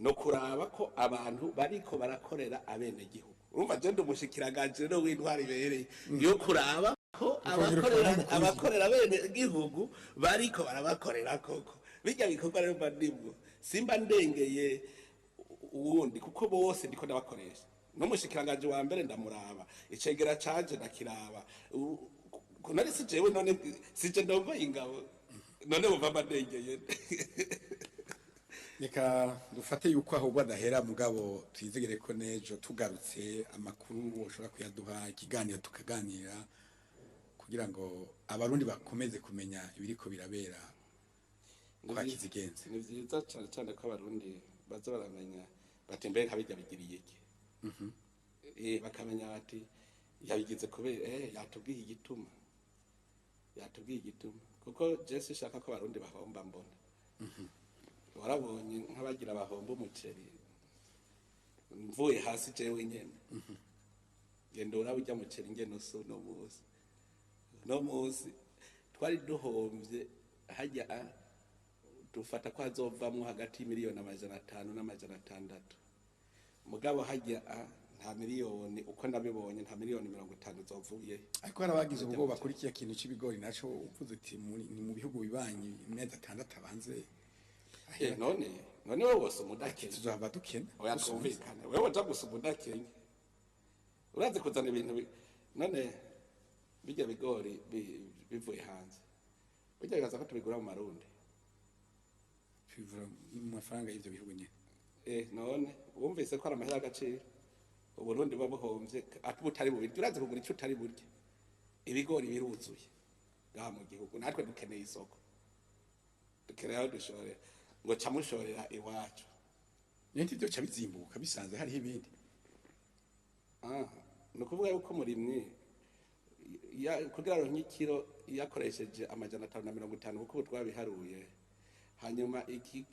No kuraba ko abantu bariko barakorera abenegihugu. Urumva je ndi umushikiranganje rero w'intwari ibereye yo kuraba ko Ukongera abakorera ukaba n'umukuru w'igihugu. Abakorera abenegihugu bariko barabakorera koko. Bijya bikorwa rero mba ndimwo, simba ndengeye uwundi, kuko bose ndiko ndabakoresha. N'umushikiranganje wa mbere ndamuraba, icegera canje ndakiraba. None si jewe? None sije ndongoye ingabo? None bumva mba ndengeye? Reka dufate yuko aho badahera, mugabo twizegere ko nejo tugarutse amakuru ushobora kuyaduha, ikiganiro tukaganira kugira ngo Abarundi bakomeze kumenya ibiriko birabera kwa Kizigenza. Ni vyiza cane cane ko Abarundi baza baramenya bati mbe nkabirya bigiriye iki? Bakamenya bati yabigize kubera yatubwiye igituma, yatubwiye igituma, kuko je sinshaka ko Abarundi bahomba. Mbona warabonye nk'abagira bahomba umuceri mvuye hasi jewe nyene, genda uraba urya muceri ngene usa uno munsi. Uno munsi twari duhomvye hajya dufata ko hazovamwo hagati y'imiliyoni 500 na 600, mugabo hajya nta miliyoni, uko nabibonye, nta miliyoni 50 zovuye. Ariko hari abagize ubwoba kuri kiya kintu c'ibigori naco, uvuze uti ni mu bihugu bibanyi, amezi 6 abanze. None wowe wose umudakenya? Tuzohava dukena. Oya, twumvikane, wewe uja gusa umudakenya, urazi kuzana ibintu none bijya bigori bivuye hanze, bijya bibaza ko tubigura mu marundi? Tubivura mu mafaranga y'ivyo bihugu nyene. None wumvise ko ari amahera y'agaciro, Uburundi buba buhomvye butari bubirya. Urazi kugura ico utari burya? Ibigori biruzuye. Ngaha mu gihugu natwe dukeneye isoko, dukeneye aho dushorera, ngo ca mushorera iwacu. Nindi byo ca bizimbuka bisanze hariho ibindi. Ah, ni ukuvuga yuko umurimyi kugira aronke ikiro yakoresheje 550, kuko ubu twabiharuye, hanyuma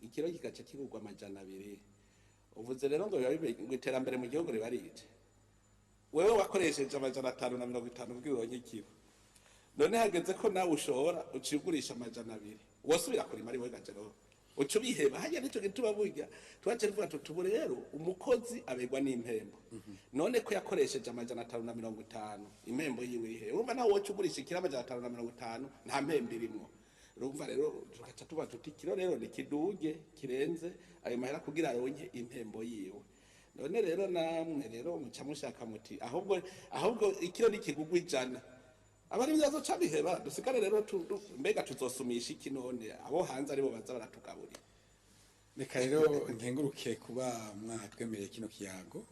ikiro kigaca kigurwa 200. Uvuze rero ngo biba ngo iterambere mu gihugu riba rije. Wewe wakoresheje 550 kugira uronke ikiro, none hageze ko nawe ushora uciye ugurisha 200, wosubira kurima ari we gajero uca ubiheba hajya. Nico gituma burya twaje tuvuga tuti ubu rero umukozi abegwa n'impembo. None ko yakoresheje 550, impembo yiwe ihe? Urumva nawe woca ugurisha ikiro 550, nta mpembo irimwo. Urumva rero tugaca tuba tuti ikiro rero ni kiduge kirenze ayo mahera kugira aronke impembo yiwe. None rero namwe rero muca mushaka muti ahubwo ikiro nikigugwa 100, abari byazo biheba, dusigare rero mbega tuzosumisha iki? None abo hanze aribo baza baratugaburira. Reka rero nkenguruke kuba mwatwemereye kino kiyago,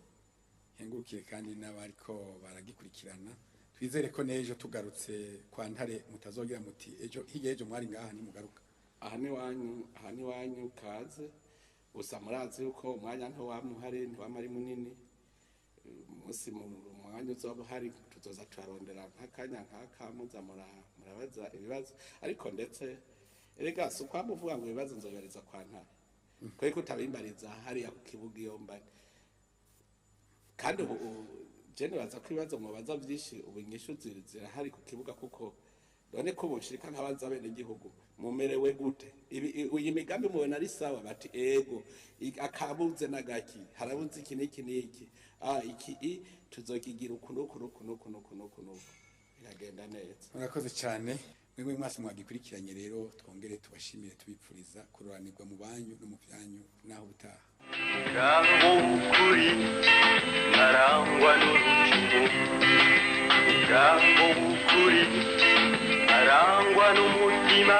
nkengurukiye kandi n'abariko baragikurikirana. Twizere ko n'ejo tugarutse kwa Ntare mutazogira muti ejo hirya ejo mwari ngaha nimugaruka. Aha ni wanyu, aha ni wanyu, kaze. Gusa murazi yuko umwanya ntiwama uhari, ntiwama ari munini. Umunsi mu mwanya uzoba uhari tuzoza turarondera nk'akanya nk'aka muza murabaza ibibazo. Ariko ndetse erega si ukwama uvuga ngo ibibazo nzobibariza kwa Ntare, kubera utabimbariza hariya ku kibuga iyo mbari. Kandi ubu je nibaza ko ibibazo mubaza vyinshi ubu inyishu zirahari ku kibuga, kuko none ko bushika nkabaza abenegihugu mumerewe gute, iyi migambi mubona ari sawa, bati ego, akabuze n'agaki, harabuze iki n'iki n'iki, ah iki tuzokigira uku n'uku n'uku n'uku n'uku n'uku n'uku, biragenda neza. Murakoze cyane mwebwe mwese mwagikurikiranye. Rero twongere tubashimire, tubipfuriza kuroranirwa mu banyu no mu byanyu. Naho ubutaha. Mugabo w'ukuri arangwa n'urucumu, mugabo w'ukuri arangwa n'umutima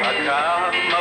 akama.